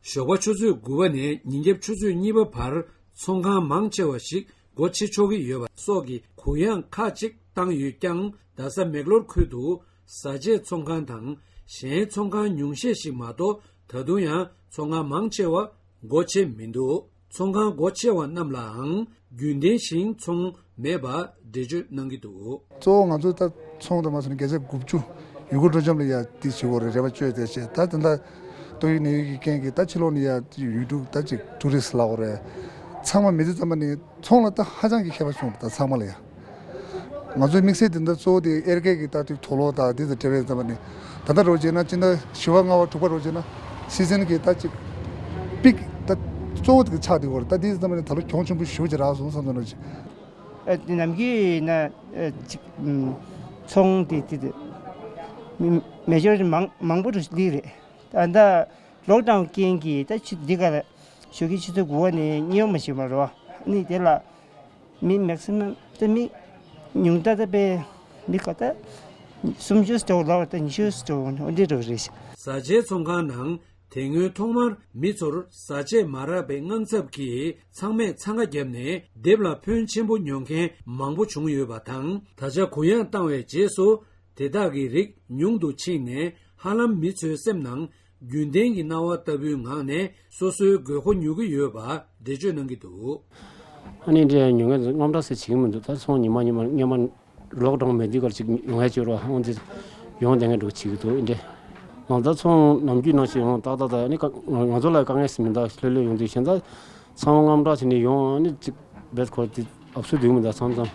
ཞོགས་པ་ཆུ་ཚོད་དགུ་པ་ནས་ཉིན་རྒྱབ་ཆུ་ཚོད་གཉིས་པ་བར་ཚོང་ཁང་མང་ཆེ་བ་ཞིག་སྒོ་ཕྱེ་ཆོག་གི་ཡོད་པ་སོགས་ཀྱི་གུ་ཡངས་ཁག་ཅིག་བཏང་ཡོད་ཀྱང་། རྡ་ས་མེག་ལོར་ཁུལ་དུ་བཟའ་ཆས་ཚོང་ཁང་དང་གཞན་ཚོང་ཁང་ཉུང་ཤས་ཤིག་མ་གཏོགས། ད་དུང་ཡང་ཚོང་ཁང་མང་ཆེ་བ་སྒོ་ཕྱེ་མི་འདུག་ཚོང་ཁང་སྒོ་ཕྱེ་བ་རྣམས་ལའང་རྒྱུན་ལྡན་བཞིན་ཚོང་མེད་པ་འགྲེལ་བརྗོད་གནང་གི་འདུག་གཙོ་བོ་ང་ཚོ་ད་ཚོང་དུ་མ་སོང་ན་བརྒྱ་ཆ་དགུ་བཅུ་ཡུལ་སྐོར་སྤྲོ་འཆམ་ལ་ཡ་དེ་བྱེད་དགོས་རེད། རེ་བ་བཅོལ་བསྡད་བྱས། ད་ད་ལྟ་ཏོག་དབྱིབས་ནད་ཡམས་ཀྱི་རྐྱེན་གྱིས་ད་ཕྱི་ལོགས་ནས་ཡ་ཡུལ་གྲུ་ད་ཅིག་ཊུ་རི་སི་ཊི་ལབ་དགོས་རེད། ཚང་མ་མི་དེ་ཙམ་པ་ནི་ཚོང་ལ་ད་ཧ་ཅང་གི་ཁྱད་པར་བྱུང་རེད། ད་ཚང་མ་ལ་ཡ། ང་ཚོའི་དམིགས་བསལ་དེ་འདྲ་གཙོ་བོ་དེ་ཨེར་ཀེ་གི་ད་དུས་དུག་ལོག་དང་དེ་དང་འབྲེལ་བའི་ཙམ་པ་ནི། ད་ལྟ་རོགས་བྱས་ན་སྤྱི་ཟླ་བཞི་པ་ལྔ་པ་དྲུག་པ་རོགས་བྱས་ན་སི་ཛན་གི་ད་ཅིག་པིག་ད་གཙོ་བོ་དེ་ཆགས་བསྡད་ཡོད་རེད། ད་དེ་ཙམ་པ་ནི་ད་ལོ་གྱོང་ཆེན་པོ་ཞེ་པོ་ཅིག་རག་སོང་བསམ་ཚོར་ནོར་ཅིག་ཨ་དེ་ནམ་རྒྱུན་ཡིན་ན་ཨ་ཅིག་ཨམ་ཚོང་དེ་དེ་དེ་མི་མེ་ཇོ་རི་ཊི་མང་མང་པོ་རུ་འདི་རེད། ད་ད་ལོག་ཌའོན་རྐྱེན་གྱིས་ད་ཆུ་འདི་ག་ལ་ཞོགས་ཀྱི་ཆུ་ཚོད་དགུ་པ་ནས་གཉིས་པ་མ་ཞིག་མ་རོ། ཨ་ནི་དེ་ལ། མི་མེག་སི་མམ་ད་མི་ཉུང་མཐའ་ད་དཔེ་མི་ག་ད་སུམ་ཅུ་སོ་ལ་བ་ད་ཉི་ཤུ་སོ་འོ་འདི་འགྲོ་རེད། བཟའ་བཅའི་ཚོང་ཁང་ནང་དེ་སྔོན་ཐོག་མར་མི་ཚོར་བཟའ་ཆས་མ་རག་པའི་དངངས་འཚབ་ཀྱིས་ཚང་མས་འཚང་ཁ་བརྒྱབ་ནས་དེབ་ལ་ཕོན་ཆེན་པོ་ཉོ་མཁན་མང་པོ་བྱུང་ཡོད་པ་དང་། ད་ཆ་གུ་ཡངས་བཏང་བའི་རྗེས་སུ་དེ་དག་གི་རིགས་ཉུང་དུ་ཕྱིན་ནས། ཧ་ལམ་མི་ཚོའི་སེམས་ནང་རྒྱུན་ལྡན་གྱི་སྣང་བ་ལྟ་བུའི་ངང་ནས་སོ་སོའི་དགོས་མཁོ་ཉོ་གི་ཡོད་པ་འགྲེལ་བརྗོད་གནང་གི་འདུག་ཨ་ནི་འདྲའི་ཉོ་མཁན་ཚོ་དངངས་སྐྲག་ཟེར་བྱེད་ཀྱི་མི་འདུག་ད་ཚོང་ཉི་མ་ཉི་མ་སྔོན་མ་ལོག་ཌའོན་མེད་དུས་སྐབས་ཅིག་ཡོང་ཡ་བྱེད་རོགས་ཨང་དེ་ཡོང་བསྡད་མཁན་འདྲ་བྱེད་ཀྱི་འདུག་འདྲ། ང་ད་ཚོང་ནམ་རྒྱུན་ནང་བཞིན་ཡོང་ཏག་ཏག་ཏག་ཨ་ནི་ང་ང་ཚོ་ལ་དཀའ་ངལ་ཟེར་མི་འདུག་ལྷོད་ལྷོད་ཡོང་དུས་གཞན་ད་ཚང་མ་དངངས་སྐྲག་བྱས་ནས་ཡོང་ཨ་ནི་ཅིག་རྦད་ཁོ་དེ་ཨབ་སུ་འདུག་མི་འདུག་མཚམས་མཚམས།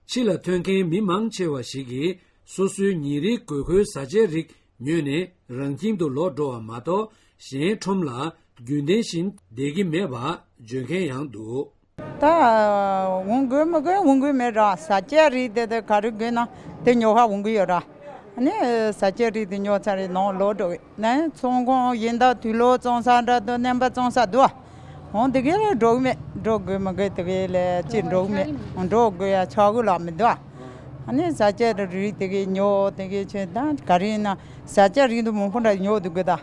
ཕྱི་ལ་ཐོན་མཁན་མི་མང་ཆེ་བ་ཞིག་གིས་སོ་སོའི་ཉིན་རེའི་དགོས་མཁོའི་བཟའ་བཅའ་རིགས་ཉོས་ནས་རང་ཁྱིམ་དུ་ལོག་འགྲོ་བ་མ་གཏོགས། གཞན་ཁྲོམ་ལ་རྒྱུན་ལྡན་བཞིན་བསྡད་ཀྱི་མེད་པ་བརྗོད་མཁན་ཡང་འདུག་ད་འོང་དགོས་མི་དགོས་འོང་དགོས་མེད་ར། བཟའ་བཅའ་རིགས་དེ་དེ་ག་རེ་དགོས་ན་དེ་ཉོ་ག་འོང་གི་ཡོད་ར། ཨ་ནི་བཟའ་བཅའ་རིགས་དེ་ཉོ་ཚར་རེ་ནང་ལོག་འགྲོ་གི་ནས་ཚོང་ཁང་ཡིན་ད་དུག་ལོག་བཙོང་ས་འདྲ་འདུག་རྔན་པ་བཙོང་ས་འདུག་ཨ། འོང་དེ་གའི་ལ་འགྲོ་གི་མེད། འགྲོ་དགོས་མི་དགོས་དེ་གའི་ལ་ཅི་འགྲོ་གི་མེད། འོང་འགྲོ་དགོས་ཡ་ཆོག་གི་ལ་མི་འདུག་ཨ་ནི་ཟ་ཆས་རིགས་དེ་གའི་ཉོ་དེ་གའི་ཆེ་ད་ག་རེ་ཡིན་ན་ཟ་ཆས་རིགས་དུ་མང་པོ་འདྲ་ཉོ་དུ་དགོས་ད།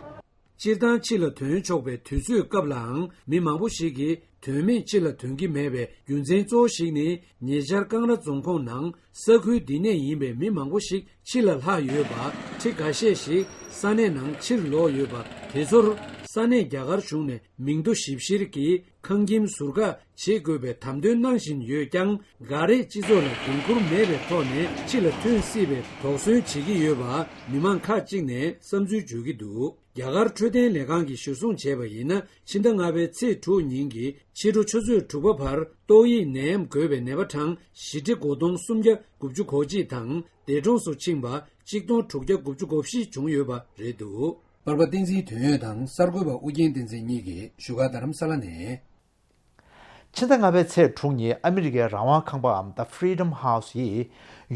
སྤྱིར་བཏང་ཕྱི་ལ་ཐོན་ཆོག་པའི་དུས་ཚོད་སྐབས་ལའང་མི་མང་པོ་ཞིག་གིས་དོན་མེད་ཕྱི་ལ་ཐོན་གྱི་མེད་པའི་རྒྱུ་མཚན་གཙོ་བོ་ཞིག་ནི། ཉེ་ཆར་ཀང་ར་རྫོང་ཁོངས་ནང་ས་ཁུལ་འདི་ནས་ཡིན་པའི་མི་མང་པོ་ཞིག་ཕྱི་ལ་ལྷག་ཡོད་པ། ཁྲི་འགའ་ཤས་ཤིག་ས་གནས་ནང་ཕྱིར་ལོག་ཡོད་པ། དེ་ཚོར་ས་གནས་རྒྱ་གར་གཞུང་ནས་མིང་ཐོ་ཞིབ་བཤེར་གྱིས་ཁང་ཁྱིམ་ཟུར་བཀག་བྱེད་དགོས་པའི་དམ་དོན་གནང་བཞིན་ཡོད་ཀྱང་། འགའ་རེས་སྤྱི་ཚོགས་ལ་འགན་འཁུར་མེད་པའི་ཐོག་ནས་ཕྱི་ལ་ཐོན་སྲིད་པའི་དོགས་ཟོན་བྱེད་ཀྱི་ཡོད་པ་མི་མང་ཁག་ཅིག་ནས་བསམ་ཚུལ་བརྗོད་ཀྱི་འདུག་རྒྱ་གར་འཕྲོད་བསྟེན་ལས་ཁང་གིས་གཞིར་བཟུང་བྱས་པ་ཡིན་ན། ཕྱི་ཟླ་ལྔ་པའི་ཚེས་དྲུག་ཉིན་གྱི་ཕྱི་དྲོ་ཆུ་ཚོད་དྲུག་པ་བར་ཏོག་དབྱིབས་ནད་ཡམས་འགོས་པའི་ནད་པ་གྲངས་བཞི་ཁྲི་དགུ་སྟོང་སུམ་བརྒྱ་དགུ་བཅུ་གོ་གཅིག་དང་། འདས་གྲོངས་སུ་ཕྱིན་པ་གཅིག་སྟོང་དྲུག་བརྒྱ་དགུ་བཅུ་གོ་བཞི་བྱུང་ཡོད་པ་རེད་འདུག་པར་པ་བསྟན་འཛིན་དོན་ཡོད་དང་གསར་འགོད་པ་ཨུ་རྒྱན་བསྟན་འཛིན་གཉིས་ཀྱིས་བཞུགས་སྒར་རྡ་རམ་ས་ལ་ནས། ཕྱི་ཟླ་ལྔ་པའི་ཚེས་དྲུག་ཉིན་ཨ་མི་རི་ཀའི་རང་དབང་ཁང་པའམ་The Freedom House ཡིས་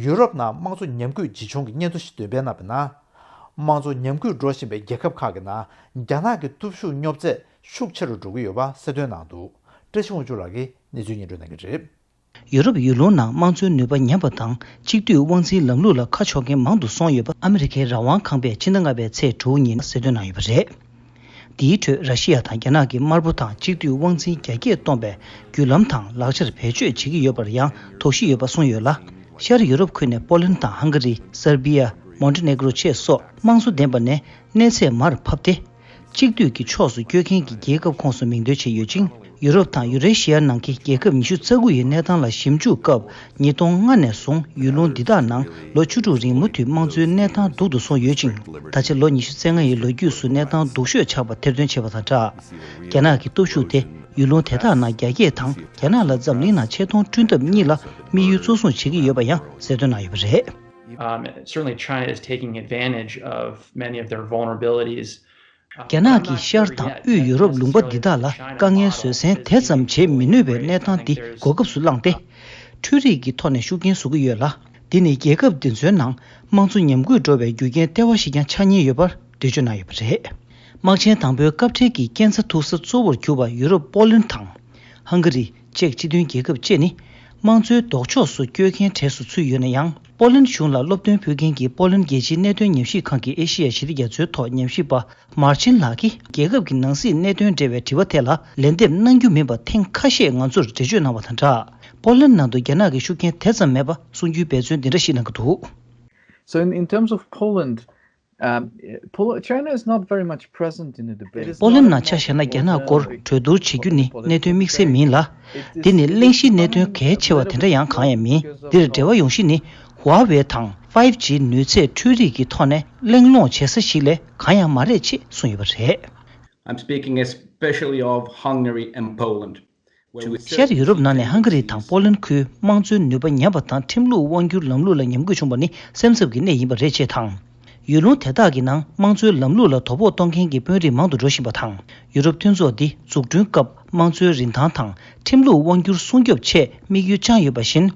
ཡུ་རོབ་ནང་དམངས་གཙོ་ཉམས་རྒུད་ཇི་བྱུང་གི་སྙན་ཐོ་ཞིག་འདོན་སྤེལ་གནང་བའི་ནང་། དམངས་གཙོ་ཉམས་རྒུད་འགྲོ་བཞིན་པའི་རྒྱལ་ཁབ་ཁག་གི་ནང་རྒྱ་ནག་གི་སྟོབས་ཤུགས་རྙོབ་ཚད་ཤུགས་ཆེ་རུ་འགྲོ་གི་ཡོད་པ་གསལ་སྟོན་གནང་འདུག་བཀྲ་ཤིས་དབང་ཕྱུག་ལགས་ཀྱིས་གནས་ཚུལ་སྙན་སྒྲོན་གནང་གི་རེད། ཡུ་རོབ་ཡུལ་ལུང་ནང་དམངས་གཙོའི་ནུས་པ་ཉམས་པ་དང་། གཅིག་སྡུད་དབང་འཛིན་ལམ་ལུགས་ལ་ཁ་ཕྱོགས་མཁན་མང་དུ་སོང་ཡོད་པ་ཨ་མི་རི་ཀའི་རང་དབང་ཁང་པས་ཕྱི་ཟླ་ལྔ་པའི་ཚེས་དྲུག་ཉིན་གསལ་སྟོན་གནང་ཡོད་པ་རེད། དེའི་ཁྲོད་ར་ཤི་ཡ་དང་རྒྱ་ནག་གི་དམར་པོ་དང་གཅིག་སྡུད་དབང་འཛིན་རྒྱ་སྐྱེད་གཏོང་པའི་བརྒྱུད་ལམ་དང་ལག་ཆར་བེད་སྤྱོད་བྱེད་ཀྱི་ཡོད་པར་ཡང་དོགས་གཞི་ཡོད་པ་གསུངས་ཡོད་ལ། ཤར་ཡུ་རོབ་ཁུལ་ནས་པོ་ལན་དང་ཧང་ག་རི། སར་བི་ཡ། མོན་ཏེ་ནེ་གྲོ་བཅས་སོགས་དམངས་གཙོ་ལྡན་པ་ནས་གནས་ཚད་མར་ཕབ་སྟེ། གཅིག་སྡུད་ཀྱི་ཕྱོགས་སུ་བསྐྱོད་མཁན་གྱི་རྒྱལ་ཁབ་ཁོངས་སུ་མིང་འདོན་བྱས་ཡོད་ཅིང་། ཡུ་རོབ་དང་ཡུ་རེ་ཤི་ཡ་ནང་གི་རྒྱལ་ཁབ་ཉི་ཤུ་རྩ་དགུ་ཡི་གནས་སྟངས་ལ་ཞིབ་འཇུག་སྐབས། ཉིས་སྟོང་ལྔ་ནས་བཟུང་ཡུལ་ལུང་འདི་དག་ནང་ལོ་བཅུ་དྲུག་རིང་མུ་མཐུད་དམངས་གཙོའི་གནས་སྟངས་སྡུག་ཏུ་སོང་ཡོད་ཅིང་། ད་ཆ་ལོ་ཉི་ཤུ་རྩ་ལྔ་ཡི་ལོ་རྒྱུས་སུ་གནས་སྟངས་སྡུག་ཤོས་ཆགས་པ་ཐེར་འདོན་བྱས་པ་དང་སྦྲགས། རྒྱ་ནག་གི་སྟོབས་ཤུགས་དེ་ཡུལ་ལུང་དེ་དག་ནང་རྒྱ་སྐྱེད་དང་། རྒྱ་ནག་ལ་འཛམ་གླིང་ནང་ཆེ་མཐོང་བསྐྲུན་ཐབས་གཉིས་ལ་དམིགས་ཡུལ་གཙོ་བཟུང་བྱེད་ཀྱི་ཡོད་པ་ཡང་གསལ་སྟོན་གནང་ཡོད་པ་རེད། Um, certainly, China is taking advantage of many of their vulnerabilities. རྒྱ་ནག་གིས་ཤར་དང་དབུས་ཡུ་རོབ་ལུང་པ་འདི་དག་ལ་དཀའ་ངལ་བཟོད་བསྲན་དེ་ཙམ་བྱེད་མི་ནུས་པའི་གནས་སྟངས་འདི་གོ་སྐབས་སུ་བླངས་ཏེ། འཕྲུལ་རིག་གི་ཐོག་ནས་ཤུགས་རྐྱེན་བཟོ་གི་ཡོད་ལ། འདི་ནི་རྒྱལ་ཁབ་འདི་ཚོའི་ནང་དམངས་གཙོ་ཉམས་རྒུད་འགྲོ་བའི་རྒྱུ་རྐྱེན་ལྟེ་བ་ཞིག་ཀྱང་ཆགས་ཉེན་ཡོད་པར་འགྲེལ་བརྗོད་གནང་ཡོད་པ་རེད། དམག་ཆེན་དང་པོའི་སྐབས་འཕྲལ་གྱི་སྐྱེ་འཚར་ཐུག་ས་གཙོ་བོར་གྱུར་པ་ཡུ་རོབ་པོ་ལན་དང་། ཧང་ག་རི་ཅེཀ་སྤྱི་མཐུན་རྒྱལ་ཁབ་བཅས་ནི། དམངས་གཙོའི་ལྡོག་ཕྱོགས་སུ་བསྐྱོད་མཁན་གྲས་སུ་ཚུད་ཡོད་ན་ཡང་། པོ་ལན་གཞུང་ལ་སློབ་སྟོན་ཕུལ་མཁན་གྱི་པོ་ལན་རྒྱལ་སྤྱིའི་གནད་དོན་ཉམས་ཞིབ་ཁང་གི་ཨེ་ཤི་ཡ་ཞི་བདེ་རྒྱ་མཚོའི་ཐོག་ཉམས་ཞིབ་པ་མར་ཆིན་ལགས་ཀྱིས། རྒྱལ་ཁབ་ཀྱི་ནང་སྲིད་གནད་དོན་འབྲེལ་བའི་དྲི་བ་ཐད་ལ་ལན་འདེབས་གནང་རྒྱུ་མིན་པ་ཐེངས་ཁ་ཤས་ང་ཚོར་འགྲེལ་བརྗོད་གནང་བ་དང་སྦྲགས། པོ་ལན་ནང་དུ་རྒྱ་ནག་གི་ཤུགས་རྐྱེན་དེ་ཙམ་མེད་པ་གསུང་རྒྱུའི་འབད་བརྩོན་འདི་འདྲ་ཞིག་གནང་གི་འདུག So in, in terms of Poland, um, Pol- China is not very much present in the debate. པོ་ལན་ནང་ཆ་བཞག་ན་རྒྱ་ནག་སྐོར་གྲོས་བསྡུར་བྱེད་རྒྱུ་ནི་གནད་དོན་དམིགས་བསལ་མིན་ལ། འདི་ནི་གླེང་གཞིའི་གནད་དོན་གལ་ཆེ་བ་དེ་འདྲ་ཡང་གང་ཡང་མིན། འདིར་འབྲེལ་བ་ཡོང་གཞི་ནི་ཧྭ་ཝེ་དང་ཕའིབ་ཇི་ནུས་ཚད་འཕྲུལ་རིག་གི་ཐོག་ནས་གླེང་སློང་བྱེད་ས་ཞིག་ལས་གང་ཡང་མ་རེད་ཅེས་གསུངས་ཡོད་པ་རེད། I'm speaking especially of Hungary and Poland. ཤར་ཡུ་རོབ་ནང་ནས་ཧང་ག་རི་དང་པོ་ལན་ཁུལ་དམངས་གཙོའི་ནུས་པ་ཉམས་པ་དང་ཁྲིམས་ལུགས་དབང་སྒྱུར་ལམ་ལུགས་ལ་ཉམས་རྒུད་བྱུང་བ་ནི་སེམས་འཚབ་ཀྱི་གནས་ཡིན་པ་རེད་ཅེས་དང་། ཡུལ་ལུང་དེ་དག་གི་ནང་དམངས་གཙོའི་ལམ་ལུགས་ལ་དོ་ཕོག་གཏོང་མཁན་གྱི་དཔོན་རིགས་མང་དུ་འགྲོ་བཞིན་པ་དང་། ཡུ་རོབ་མཐུན་ཚོགས་འདི་འཛུགས་སྐྲུན་སྐབས་དམངས་གཙོའི་རིན་ཐང་དང་ཁྲིམས་ལུགས་དབང་སྒྱུར་སྲུང་སྐྱོབ་ཆེད་དམིགས་ཡུལ་བཅངས་ཡོད་པ་བཞིན།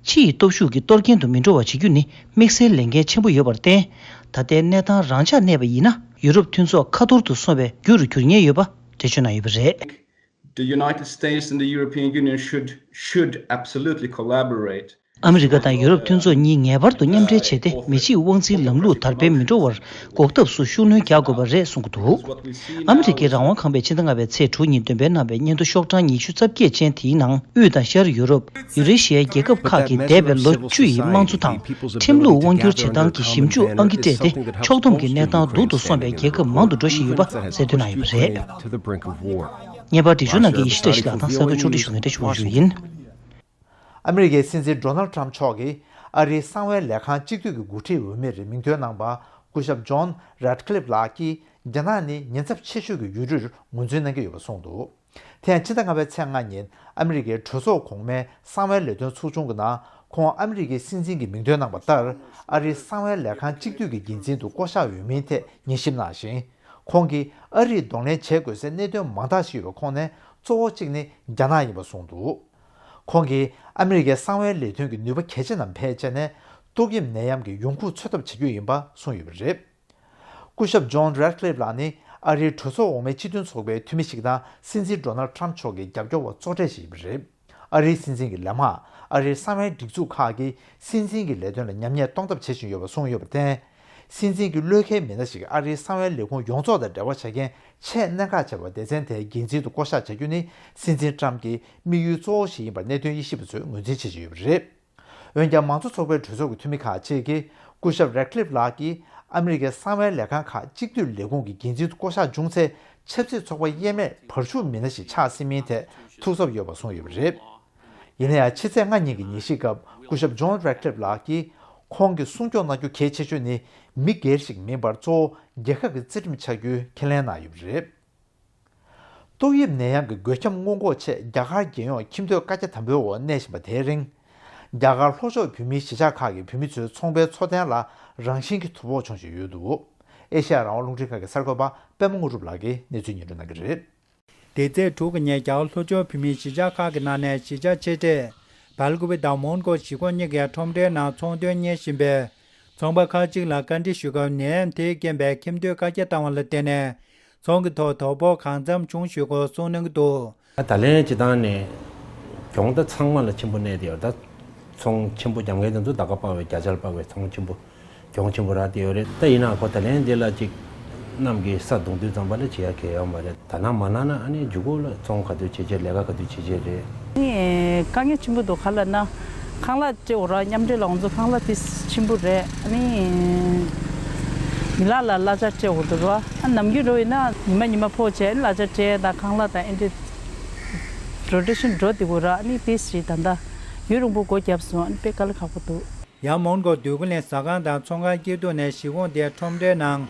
ཕྱི་ཡི་སྟོབས་ཤུགས་ཀྱི་གཏོར་སྐྱོན་དུ་མི་འགྲོ་བ་བྱེད་རྒྱུ་ནི་དམིགས་བསལ་ལས་འགན་ཆེན་པོ་ཡོད་པར་བརྟེན། ད་ལྟའི་གནས་སྟངས་རང་འཇགས་གནས་པ་ཡིན་ན། ཡུ་རོབ་མཐུན་ཚོགས་ཁ་ཐོར་དུ་སོང་བའི་རྒྱུ་རུ་འགྱུར་ཉེན་ཡོད་པ། འགྲེལ་བརྗོད་གནང་ཡོད་པ་རེད། The United States and the European Union should, should absolutely collaborate. ཨ་མི་རི་ཀ་དང་ཡུ་རོབ་མཐུན་ཚོགས་གཉིས་ངེས་པར་དུ་མཉམ་འབྲེལ་བྱས་ཏེ། མི་གཅིག་དབང་འཛིན་ལམ་ལུགས་དར་སྤེལ་མི་འགྲོ་བར་འགོག་ཐབས་སུ་ཤུགས་སྣོན་རྒྱག་དགོས་པ་རེད་གསུངས་ཀྱི་འདུག་ཨ་མི་རི་ཀའི་རང་དབང་ཁང་པས་ཕྱི་ཟླ་ལྔ་པའི་ཚེས་དྲུག་ཉིན་འདོན་སྤེལ་གནང་བའི་སྙན་ཐོ་ཤོག་གྲངས་ཉི་ཤུ་རྩ་བརྒྱད་ཅན་དེའི་ནང་། དབུས་དང་ཤར་ཡུ་རོབ། ཡུ་རེ་ཤི་ཡའི་རྒྱལ་ཁབ་ཁག་གིས་འདས་པའི་ལོ་བཅུ་ཡི་དམངས་གཙོ་དང་ཁྲིམས་ལུགས་དབང་སྒྱུར་བྱེད་སྟངས་ཀྱི་ཞིབ་འཇུག་ཨང་ཀི་སྤྲད་དེ། ཕྱོགས་བསྡོམས་ཀྱི་གནས་སྟངས་སྡུག་ཏུ་སོང་བའི་རྒྱལ་ཁབ་མང་དུ་འགྲོ་བཞིན་ཡོད་པ་གསལ་སྟོན་གནང་ཡོད་པ་རེད། བརྙན་པར་འབྲི་ཞུ་གནང་མཁན་ཡེ་ཤེས་བཀྲ་ཤིས་ལགས་དང་ས་འགུལ་ཕྱོགས་སྒྲིག་ཞུ་མཁན་བཀྲ་ཤིས་དབང་ཕྱུག་ཡིན། ཨ་མི་རི་ཀའི་སྲིད་འཛིན་ཌོ་ནལ་ཊམ་མཆོག་གིས་ཨ་རིའི་གསང་བའི་ལས་ཁང་གཅིག་སྡུད་ཀྱི་འགོ་ཁྲིད་འོས་མིར་མིང་འདོན་གནང་པ་སྐུ་ཞབས་ཇོན་རེད་ཀི་ལིབ་ལགས་ཀྱིས། རྒྱ་ནག་ནི་ཉེན་ཚབས་ཆེ་ཤོས་ཀྱི་ཡུལ་གྲུར་ངོས་འཛིན་གནང་གི་ཡོད་པ་གསུངས་འདུག་དེ་ཡང་ཕྱི་ཟླ་ལྔ་པའི་ཚེས་ལྔ་ཉིན་ཨ་མི་རི་ཀའི་གྲོས་ཚོགས་གོང་མའི་གསང་བའི་ལས་དོན་ཚོགས་ཆུང་གི་ནང་ཁོང་ཨ་མི་རི་ཀའི་སྲིད་འཛིན་གྱི་མིང་འདོན་གནང་པ་ལྟར། ཨ་རིའི་གསང་བའི་ལས་ཁང་གཅིག་སྡུད་ཀྱི་འགན་འཛིན་དུ་བསྐོ་གཞག་འོས་མིན་ཐད་ཉན་ཞིབ་གནང་ཞིང་། ཁོང་གིས་ཨ་རིས་གདོང་ལེན་བྱེད་དགོས་སའི་གནད་དོན་མང་དག་ཞིག་ཡོད་པའི་ཁོངས་ནས་གཙོ་བོ་གཅིག་ནི་རྒྱ་ནག་ཡིན་པ་གསུངས་འདུག་ཁོང་གིས་ཨ་མི་རི་ཀའི་གསང་བའི་ལས་དོན་གྱི་ནུས་པ་གལ་ཆེ་རྣམས་འཕེལ་བྱས་ནས། ཏོག་དབྱིབས་ནད་ཡམས་ཀྱི་ཡོང་ཁུངས་འཚོལ་ཐབས་བྱེད་རྒྱུ་ཡིན་པ་གསུངས་ཡོད་པ་རེད། སྐུ་ཞབས་ཇོན་རེད་ཀི་ལིབ་ལགས་ནི་ ཨ་རིའི་གྲོས་ཚོགས་འོག་མའི་སྤྱི་མཐུན་ཚོགས་པའི་འཐུས་མི་ཞིག་དང་སྲིད་འཛིན་ཌོ་ནལ་ཊམ་མཆོག་གི་རྒྱབ་སྐྱོར་བ་གཙོ་གྲས་ཤིག་ཡིན་པ་རེད། ཨ་རིའི་སྲིད་འཛིན་གྱི་ལས་དམག་ཨ་རིའི་གསང་བའི་སྒྲིག་འཛུགས་ཁག་གིས་སྲིད་འཛིན་གྱི་ལས་དོན་ལ་ཉམས་ཉེས་གཏོང་ཐབས་བྱེད་བཞིན་ཡོད་པ་གསུངས་ཡོད་པར་བརྟེན། སྲིད་འཛིན་གྱི་བློས་འཁེལ་མི་སྣ་ཞིག་ཨ་རིའི་གསང་བའི་ལས་ཁུངས་ཡོངས་རྫོགས་དང་འབྲེལ་བ་བྱ་མཁན་ཆེས་གནད་འགག་ཆེ་བ་སྡེ་ཚན་དེའི་འགན་འཛིན་དུ་བསྐོ་གཞག་བྱ་རྒྱུ་ནི་སྲིད་འཛིན་ཊམ་གྱི་དམིགས་ཡུལ་གཙོ་བོ་ཞིག་ཡིན་པར་གནད་དོན་དབྱེ་ཞིབ་པ་ཚོས་ངོས་འཛིན་བྱེད་བཞིན་ཡོད་པ་རེད། འོན་ཀྱང་མང་གཙོ་ཚོགས་པའི་གྲོས་ཚོགས་ཀྱི་འཐུས་མི་ཁག་ཅིག་གིས་སྐུ་ཞབས་རེད་ཀླིབ་ལགས་ཀྱིས་ཨ་མི་རི་ཀའི་གསང་བའི་ལས་ཁང་ཁག་གཅིག་སྡུད་ལས་ཁུངས་ཀྱི་འགན་འཛིན་དུ་བསྐོ་གཞག་བྱུང་ཚེ་ཆབ་སྲིད་ཚོགས་པ་དབྱེ་མེད་བར་ཞུགས་མི་སྣ་ཞིག་ཆགས་སྲིད་མིན་ཐད་ཐུགས་འཚབ་ཡོད་པ་གསུངས་ཡོད་པ་རེད། ཡིན་ན་ཡང་ཕྱི་ཚེས་ལྔ་ཉིན་གྱི་ཉིན་ཞིག་སྐབས་སྐུ་ཞབས་ཇོན་རེད་ཀླིབ་ལགས་ཀྱིས་ཁོང་གིས་སྲུང་སྐྱོབ་གནང་རྒྱུ་གལ་ཆེ་ཤོས་ནི་མི་སྒེར་ཞིག་མིན་པར་གཙོ་བོ་རྒྱལ་ཁབ་ཀྱི་རྩ་ཁྲིམས་ཆགས་རྒྱུའི་ཁས་ལེན་གནང་ཡོད་པ་རེད། ཏོག་དབྱིབས་ནད་ཡམས་ཀྱི་འགོས་ཁྱབ་སྔོན་འགོག་ཆེད་རྒྱ་གར་རྒྱལ་ཡོངས་ཁྱིམ་སྡོད་བཀའ་རྒྱ་དམ་པོའི་འོག་གནས་བཞིན་པ་དེའི་རིང་། རྒྱ་གར་ལྷོ་ཕྱོགས་བོད་མིའི་གཞིས་ཆགས་ཁག་གི་བོད་མི་ཚོའི་ཚོང་པའི་འཚོ་རྟེན་ལ་རང་བཞིན་གྱིས་དོ་ཕོག་བྱུང་བཞིན་ཡོད་འདུག་ཨེ་ཤ་ཡ་རང་དབང་རླུང་འཕྲིན་ཁང་གི་གསར་འགོད་པ་པད་མ་དངོས་གྲུབ་ལགས་ཀྱིས་གནས་ཚུལ་སྙན་སྒྲོན་གནང་གི་རེད། འདི་ཚེས་དྲུག་གི་ཉིན་རྒྱ་གར་ལྷོ་ཕྱོགས་བོད་མིའི་གཞིས་ཆགས་ཁག་གི་ནང་ནས་གཞིས་ཆགས་ཆེ་གྲས་སྦེལ་ཀོབ་དང་མོན་གྷོ་གཞིས་ཁོངས་གཉིས་ཀའི་ཁྲོམ་རའི་ནང་ཚོང་དོན་གཉེར་བཞིན་པའི་ཚོང་པ་ཁག་ཅིག་ལ་བཀའ་འདྲི་ཞུས་སྐབས་ནད་ཡམས་དེས་རྐྱེན་པས་ཁྱིམ་སྡོད་བཀའ་རྒྱ་བཏང་བ་ལ་བརྟེན་ནས་ཚོང་གི་ཐོག་དོ་ཕོག་གང་འཚམ་བྱུང་ཞུས་སྐོར་གསུངས་གནང་གི་འདུག་ད་ད་ལན་སྤྱིར་བཏང་ནས་གྱོང་ད་ཚང་མ་ལ་ཆེན་པོ་གནས་ཏེ་ཡོད། ད་ཚོང་ཆེན་པོ་རྒྱག་མཁན་དེ་ཚོ་ད་ག་སྤར་བའི་བརྒྱ་ཆ་ལ་སྤར་བའི་ཚོང་ཆེན་པོ་གྱོང་ཆེན་པོ་རག་བསྡད་ཡོད་རེད། ད་ཡིན་ནའང་ཁོ་ད་ལན་འདི་ལ་ཅིག་གནམ་གྱི་ས་གདུང་དུས་ཙམ་པ་ལ་བྱེད་ཡ་གལ་ཡོད་མ་རེད། ད་ནང་མ་གནང་ན་ཨ་ནི་མཇུག་གུ་ལ་ཚོང་ག་དུས་བྱེད་བྱེད་ལས་ཀ་ག་དུས་བྱེད་བྱེད་རེད། ནི་དཀའ་ངལ་ཆེན་པོ་འདུག་ག་ལ་ན་ཁང་གླ་སྤྲད་འོ་ར་མཉམ་འབྲེལ་ལ་ང་ཚོ་ཁང་གླ་དེ་ཆེན་པོ་རེད། ཨ་ནི་མི་ལ་ལ་གླ་ཆ་སྤྲད་འོ་འདུག་ར། ཨ་ནམ་རྒྱུན་འགྲོ་ཡིན་ན་ཉི་མ་ཉི་མ་ཕོག་བྱས་གླ་ཆ་སྤྲད་ད་ཁང་གླ་དང་ཨེ་འདྲེ་རོ་ཊེ་ཤན་འགྲོ་དེ་གོ་ར། ཨ་ནི་དེ་སྲིད་ད་ལྟ་ཡུན་རིང་པོ་སྒོ་བརྒྱབ་སོང་། ཨ་ནི་དཔེ་དཀའ་ལས་ཁག་པོ་འདུག་ཡང་མོན་གྷོ་འདོད་རྒུ་གླིང་ཟ་ཁང་དང་ཚོང་ཁང་སྐྱིད་སྡུག་ནས་གཞིས་ཁོངས་དེའི་ཁྲོམ་རའི་ནང་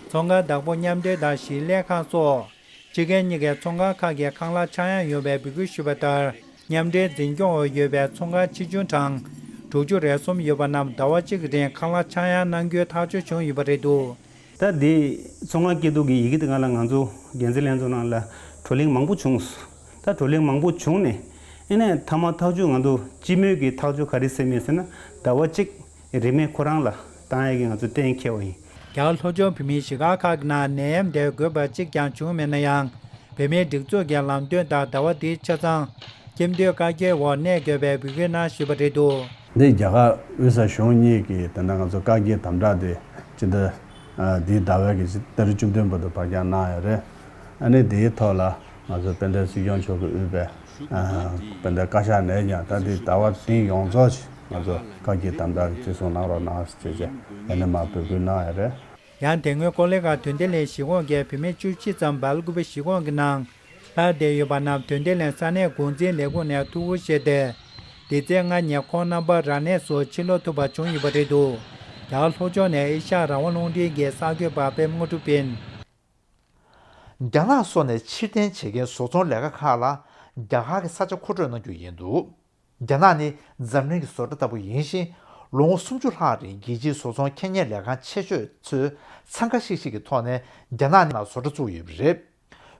ཚོང་ཁང་བདག་པོ་མཉམ་འབྲེལ་དང་ཞིང་ལས་ཁང་སོགས་ཕྱི་རྒྱལ་གཉིས་ཀའི་ཚོང་ཁང་ཁག་གི་ཁང་གླ་ཆག་ཡང་ཡོད་པའི་འབོད་སྐུལ་ཞུས་པ་ལྟར། མཉམ་འབྲེལ་འཛིན་སྐྱོང་འོག་ཡོད་པའི་ཚོང་ཁང་ཆེ་ཆུང་གྲངས་དྲུག་ཅུ་རེ་གསུམ་ཡོད་པ་རྣམས་ཟླ་བ་གཅིག་གི་རིང་ཁང་གླ་ཆག་ཡང་གནང་རྒྱུའི་ཐག་གཅོད་བྱུང་ཡོད་པ་རེད་འདུག་ད་འདི་ཚོང་ཁང་སྐྱིད་སྡུག་གི་ཡི་གེ་དེ་སྒང་ལ་ང་ཚོ་འགན་འཛིན་ལྷན་ཚོགས་ནང་ལ་བགྲོ་གླེང་མང་པོ་བྱུང་། ད་བགྲོ་གླེང་མང་པོ་བྱུང་ནས་ཨེ་ནས་མཐའ་མ་ཐག་གཅོད་ང་ཚོ་སྤྱི་མོས་ཀྱི་ཐག་གཅོད་ག་རེ་ཟེར་མིན་ཟེར་ན་ཟླ་བ་གཅིག་རིན་མེད་ཁོ་རང་ལ་བཏང་ཡས་ཀྱི་ང་ཚོ་གཏན་འཁེལ་བ་ཡིན། རྒྱ་གར་ལྷོ་ཕྱོགས་བོད་མིའི་གཞིས་ཁག་ཁག་གི་ནང་ནད་ཡམས་དེ་འགོས་པ་གཅིག་ཀྱང་བྱུང་མེད་ན་ཡང་། བོད་མིའི་སྒྲིག་འཛུགས་ཀྱི་ལམ་སྟོན་ལྟར་ཟླ་བ་འདིའི་ཆ་ཚང་ཁྱིམ་སྡོད་བཀའ་རྒྱའི་འོག་གནས་དགོས་པའི་འབོད་སྐུལ་གནང་ཞུས་པ་རེད་འདུག་འདི་རྒྱ་གར་དབུས་ས་གཞུང་གཉིས་ཀྱིས་ད་ལྟ་ང་ཚོ་བཀའ་རྒྱའི་དམ་བསྒྲགས་དེ་སྤྱི་ཟླ་ཨ་འདིའི་ཟླ་བའི་གི་ཏ་རིག་བཅུ་བདུན་བར་དུ་ཕར་འགྱངས་གནང་ཡོད་རེད། ཨ་ནི་དེའི་ཐོག་ལ་ང་ཚོ་དཔལ་ལྡན་སྲིད་སྐྱོང་མཆོག་གིས་དབུས་པའི་ཨ་དཔལ་ལྡན་བཀའ་ཤག་ནས་ཀྱང་ད་འདི་ཟླ་བ་འདི་ཡོངས་རྫོགས་ཀྱི་ང་ཚོ་བཀའ་རྒྱའི་དམ་བསྒྲགས་ཀྱི་བརྩི་སྲུང་གནང་རོགས་གནང་ཞེས་བྱས་ཨ་ནི་མར་འབོད་སྐུལ་གནང་ཡོད་རེད། ཡང་དེ་སྔོན་ཀོ་ལི་གྷལ་དོན་ལྡན་གླིང་གཞིས་ཁོངས་ཀྱི་བོད་མི་བཅུ་བཞི་ཙམ་སྦེལ་ཀོབ་གཞིས་ཁོངས་ཀྱི་ནང་ལྷག་བསྡད་ཡོད་པ་རྣམས་དོན་ལྡན་གླིང་ས་གནས་འགོ་འཛིན་ལས་ཁུངས་ནས་ཐུགས་ཁུར་བཞེས་ཏེ། འདི་ཚེས་ལྔ་ཉིན་ཁོང་རྣམ་པ་རང་གནས་སུ་ཕྱིར་ལོག་ཐུབ་པ་བྱུང་ཡོད་པ་རེད་འདུག་རྒྱ་གར་ལྷོ་ཕྱོགས་ནས་ཨེ་ཤ་ཡ་རང་དབང་རླུང་འཕྲིན་གྱི་གསར་འགོད་པ་པད་མ་དངོས་གྲུབ་ཡིན། རྒྱ་ནག་སོགས་ནས་ཕྱིར་འཐེན་བྱེད་མཁན་བཟོ་ཚོང་ལས་ཁང་ཁག་ལ་རྒྱ་གར་གྱི་ས་ཆ་མཁོ་སྤྲོད་གནང་རྒྱུ་ཡིན་འདུག་རྒྱ་ནག་ནི་འཛམ་གླིང་གི་བཟོ་གྲྭ་ལྟ་བུ་ཡིན་ཞིང་། ལོ་ངོ་སུམ་ཅུ་ལྷག་རིང་རྒྱལ་སྤྱིའི་བཟོ་ཚོང་ཁེ་གཉེར་ལས་ཁང་ཆེ་ཤོས་ཚོས་འཚང་ཁ་ཤིག་ཤིག་གི་ཐོག་ནས་རྒྱ་ནག་ནང་བཟོ་གྲྭ་བཙུགས་ཡོད་པ་རེད།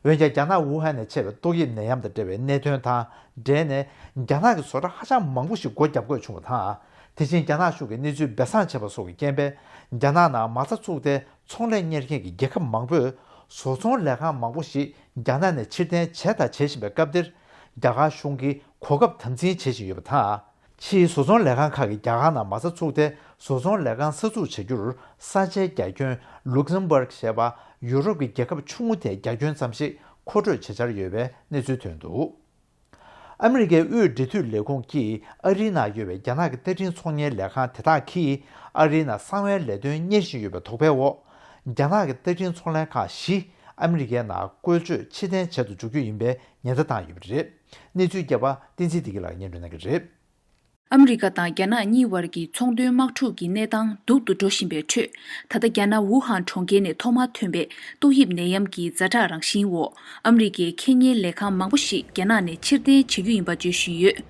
འོན་ཀྱང་རྒྱ་ནག་ཝུ་ཧན་ནས་མཆེད་པའི་ཏོག་དབྱིབས་ནད་ཡམས་དང་འབྲེལ་བའི་གནད་དོན་དང་འབྲེལ་ནས་རྒྱ་ནག་གི་བཟོ་གྲྭ་ཧ་ཅང་མང་པོ་ཞིག་སྒོ་བརྒྱབ་དགོས་བྱུང་བ་དང་། དེ་བཞིན་རྒྱ་ནག་གཞུང་གིས་གནས་ཚུལ་སྦས་གསང་བྱས་པ་སོགས་ཀྱི་རྐྱེན་པས་རྒྱ་ནག་ནང་མ་རྩ་བཙུགས་ཏེ་ཚོང་ལས་གཉེར་མཁན་གྱི་རྒྱལ་ཁབ་མང་པོས་བཟོ་ཚོང་ལས་ཁང་མང་པོ་ཞིག་རྒྱ་ནག་ནས་ཕྱིར་འཐེན་བྱས་དང་བྱེད་བཞིན་པའི་སྐབས་འདིར། རྒྱ་གར་གཞུང་གིས་གོ་སྐབས་དམ་འཛིན་བྱེད་བཞིན་ཡོད་པ་དང་། ཕྱིའི་བཟོ་ཚོང་ལས་ཁང་ཁག་གིས་རྒྱ་གར་ནང་མ་རྩ་བཙུགས་ཏེ་བཟོ་ཚོང་ལས་ཁང་གསར་འཛུགས་བྱ་རྒྱུར་ས་ཆའི་རྒྱ་ཁྱོན་ལུག་སེམ་སྦུག་ཞེས་པ་ཡུ་རོབ་ཀྱི་རྒྱལ་ཁབ་ཆུང་ངུ་དེའི་རྒྱ་ཁྱོན་ཙམ་ཞིག་མཁོ་སྤྲོད་བྱེད་འཆར་ཡོད་པའི་གནས་ཚུལ་ཐོན་འདུག་ཨ་མི་རི་ཀའི་དབུས་འབྲེལ་མཐུད་ལས་ཁུངས་ཀྱིས་ཨ་རིའི་ནང་ཡོད་པའི་རྒྱ་ནག་གི་བརྡ་འཕྲིན་ཚོང་གཉེར་ལས་ཁང་དེ་དག་གིས་ཨ་རིའི་ནང་གསང་བའི་ལས་དོན་གཉེར་བཞིན་ཡོད་པའི་དོགས་པའི་འོག་རྒྱ་ནག་གི་བརྡ་འཕྲིན་ཚོང་ལས་ཁང་བཞི་ཨ་མི་རི་ཀའི་ནང་བཀོལ་སྤྱོད་ཕྱིར་འཐེན་བྱེད་དུ་འཇུག་རྒྱུ་ཡིན་པའི་ཉེན་བརྡ་བཏང་ཡོད་པ་རེད། གནས་ཚུལ་རྒྱས་པ་བསྟན་འཛིན་བདེ་སྐྱིད་ལགས་སྙན་སྒྲོན་གནང་གི་རེད། ཨ་མི་རི་ཀ་དང་རྒྱ་ནག་གཉིས་བར་གྱི་ཚོང་དོན་དམག་འཁྲུག་གི་གནས་སྟངས་སྡུག་ཏུ་འགྲོ་བཞིན་པའི་ཁྲོད། ད་ལྟ་རྒྱ་ནག་ཝུ་ཧན་གྲོང་ཁྱེར་ནས་ཐོག་མར་ཐོན་པའི་ཏོག་དབྱིབས་ནད་ཡམས་ཀྱི་ཛ་དྲག་རང་བཞིན་འོག་ཨ་མི་རི་ཀའི་ཁེ་གཉེར་ལས་ཁང་མང་པོ་ཞིག་རྒྱ་ནག་ནས་ཕྱིར་འཐེན་བྱེད་རྒྱུ་ཡིན་པ་བརྗོད་བཞིན་ཡོད།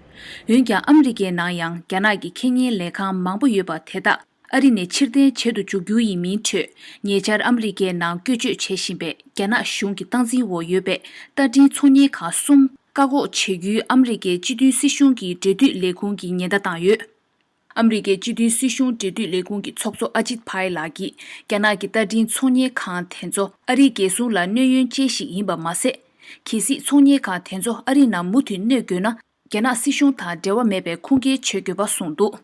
འོན་ཀྱང་ཨ་མི་རི་ཀའི་ནང་ཡང་རྒྱ་ནག་གི་ཁེ་གཉེར་ལས་ཁང་མང་པོ་ཡོད་པ་དེ་དག་ཨ་རི་ནས་ཕྱིར་འཐེན་བྱེད་དུ་འཇུག་རྒྱུ་ཡིན་མིན་ཁྲོད། ཉེ་ཆར་ཨ་མི་རི་ཀའི་ནང་བཀོལ་སྤྱོད་བྱེད་བཞིན་པའི་རྒྱ་ནག་གཞུང་གི་སྟངས་འཛིན་འོག་ཡོད་པའི་བརྡ་འཕྲིན་ཚོང་གཉེར་ཁང་གསུམ། བཀག་འགོག་བྱེད་རྒྱུའི་ཨ་མི་རི་ཀའི་སྤྱི་མཐུན་སྲིད་གཞུང་གི་འབྲེལ་མཐུད་ལས་ཁུངས་ཀྱིས་ཉེན་བརྡ་བཏང་ཡོད། ཨ་མི་རི་ཀའི་སྤྱི་མཐུན་སྲིད་གཞུང་འབྲེལ་མཐུད་ལས་ཁུངས་ཀྱི་ཚོགས་གཙོ་ཨ་ཇིད་ཕའི་ལགས་ཀྱིས། རྒྱ་ནག་གི་ཏར་ཏིན་ཚོང་གཉེར་ཁང་དེ་ཚོ་ཨ་རིའི་རྒྱལ་སྲུང་ལ་གནོད་ཡོན་ཅན་ཞིག་ཡིན་པ་མ་ཟད། གལ་སྲིད་ཚོང་གཉེར་ཁང་དེ་ཚོ་ཨ་རི་ནང་མུ་མཐུད་གནོད་དགོས་ན། རྒྱ་ནག་སྲིད་གཞུང་དང་འབྲེལ་བ་མེད་པའི་ཁུངས་སྐྱེལ་བྱེད་དགོས་པ་གསུངས་འདུག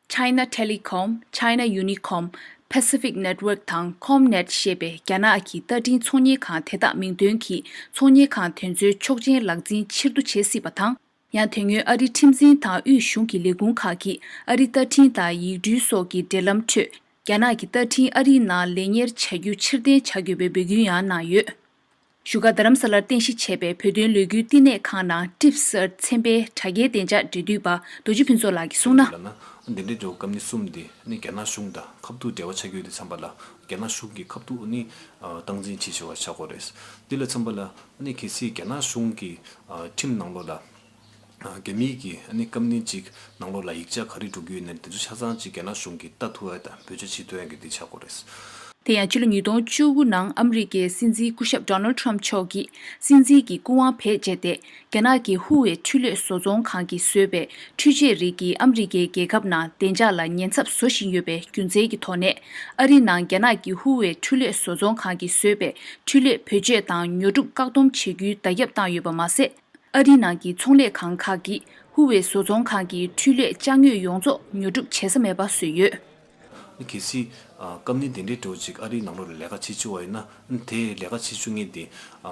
China Telecom, China Unicom, Pacific Network དང་Comnet ཞེས་པའི་རྒྱ་ནག་གི་ཏར་ཏིན་ཚོང་གཉེར་ཁང་དེ་དག་མིང་འདོན་གྱིས་ཚོང་གཉེར་ཁང་དེ་ཚོའི་ཆོག་མཆན་ལག་འཛིན་ཕྱིར་བསྡུ་བྱེད་སྲིད་པ་དང་། ཡང་དེ་སྔོན་ཨ་རིའི་ཁྲིམས་འཛིན་དང་དབུས་གཞུང་གི་ལས་ཁུངས་ཁག་གིས་ཨ་རིའི་ཏར་ཏིན་དང་ཡིག་འབྲེལ་སོགས་ཀྱི་འབྲེལ་ལམ་ཁྲོད། རྒྱ་ནག་གི་ཏར་ཏིན་ཨ་རིའི་ནང་ལས་གཉེར་བྱ་རྒྱུ་ཕྱིར་འཐེན་བྱ་དགོས་པའི་འབོད་སྐུལ་ཡང་གནང་ཡོད། བཞུགས་སྒར་རྡ་རམ་ས་ལར་རྟེན་གཞི་བྱས་པའི་བོད་དོན་ལས་འགུལ་བསྟི་གནས་ཁང་ནང་ཊིབ་སར་ཚན་པའི་དྲ་རྒྱའི་བདེ་འཇགས་འབྲེལ་མཐུད་པ་རྡོ་རྗེ་ཕུན་ཚོགས་ལགས་ཀྱིས་གསུངས་ན། ལབ་ན། འདི་འདྲའི་འགྲོ་སྐབས་ནི་གསུམ་འདི་ནི་རྒྱ་ནག་གཞུང་དང་ཁ་ཐུག་འབྲེལ་བ་ཆགས་ཀྱི་ཡོད་དུས་ཙམ་པ་ལ། རྒྱ་ནག་གཞུང་གི་ཁ་ཐུག་ནི་སྟངས་འཛིན་བྱེད་ཆོག་པ་ཆགས་ཀྱི་ཡོད་རེད། འདི་ལ་མཚོན་པ་ལ་ནི་གལ་སྲིད་རྒྱ་ནག་གཞུང་གི་ཁྲིམས་ནང་ལོགས་ལ། རྒྱ་མིའི་གི་ཨ་ནི་ཀམ་ནི་གཅིག་ནང་ལོགས་ལ་ཡིག་ཆ་ག་རེ་འགྲོ་གི་ཡོད་ན་དེ་ཚོ་ཆ་ཚང་གཅིག་རྒྱ་ནག་གཞུང་གིས་ལྟ་ཐུབ་ཡ་དང་བེད་སྤྱོད་བྱེད་ཐུབ་ཡ་གི་དེ་ཆགས་ཀྱི་རེད། དེ་ཡང་ཕྱི་ལོ་ཉིས་སྟོང་བཅུ་དགུ་ནང་ཨ་མི་རི་ཀའི་སྲིད་འཛིན་སྐུ་ཞབས་Donald Trump མཆོག་གིས་སྲིད་འཛིན་གྱི་སྐུ་དབང་བེད་སྤྱད་དེ། རྒྱ་ནག་གི་ཧུ་ཝེ་འཕྲུལ་ལས་བཟོ་ཚོང་ཁང་གིས་བཟོས་པའི་འཕྲུལ་ཆས་རིགས་ཀྱིས་ཨ་མི་རི་ཀའི་རྒྱལ་ཁབ་ནང་བདེ་འཇགས་ལ་ཉེན་ཚབས་བཟོ་བཞིན་ཡོད་པའི་རྒྱུ་མཚན་གྱི་ཐོག་ནས། ཨ་རིའི་ནང་རྒྱ་ནག་གི་ཧུ་ཝེ་འཕྲུལ་ལས་བཟོ་ཚོང་ཁང་གིས་བཟོས་པའི་འཕྲུལ་ལས་བེད་སྤྱོད་དང་ཉོ་སྒྲུབ་བཀག་སྡོམ་བྱེད་རྒྱུའི་བརྡ་ཁྱབ་བཏང་ཡོད་པ་མ་ཟད། ཨ་རིའི་ནང་གི་ཚོང་ལས་ཁང་ཁག་གིས་ཧུ་ཝེ་བཟོ་ཚོང་ཁང་གི་འཕྲུལ་ལས་ཅ་དངོས་ཡོངས་རྫོགས་ཉོ་སྒྲུབ་བྱེད་ས་མེད་པ་བཟོས་ཡོད། གལ་སྲིད་ཨ་ཀམ་ནི་དེ་འདྲའི་འདྲ་བོ་ཅིག་ཨ་རིའི་ནང་ལོགས་ལ་ལས་ཀ་བྱེད་བཅུག་པ་ཡིན་ན། དེ་ལས་ཀ་བྱེད་བཅུག་མཁན་དེ་ཨ་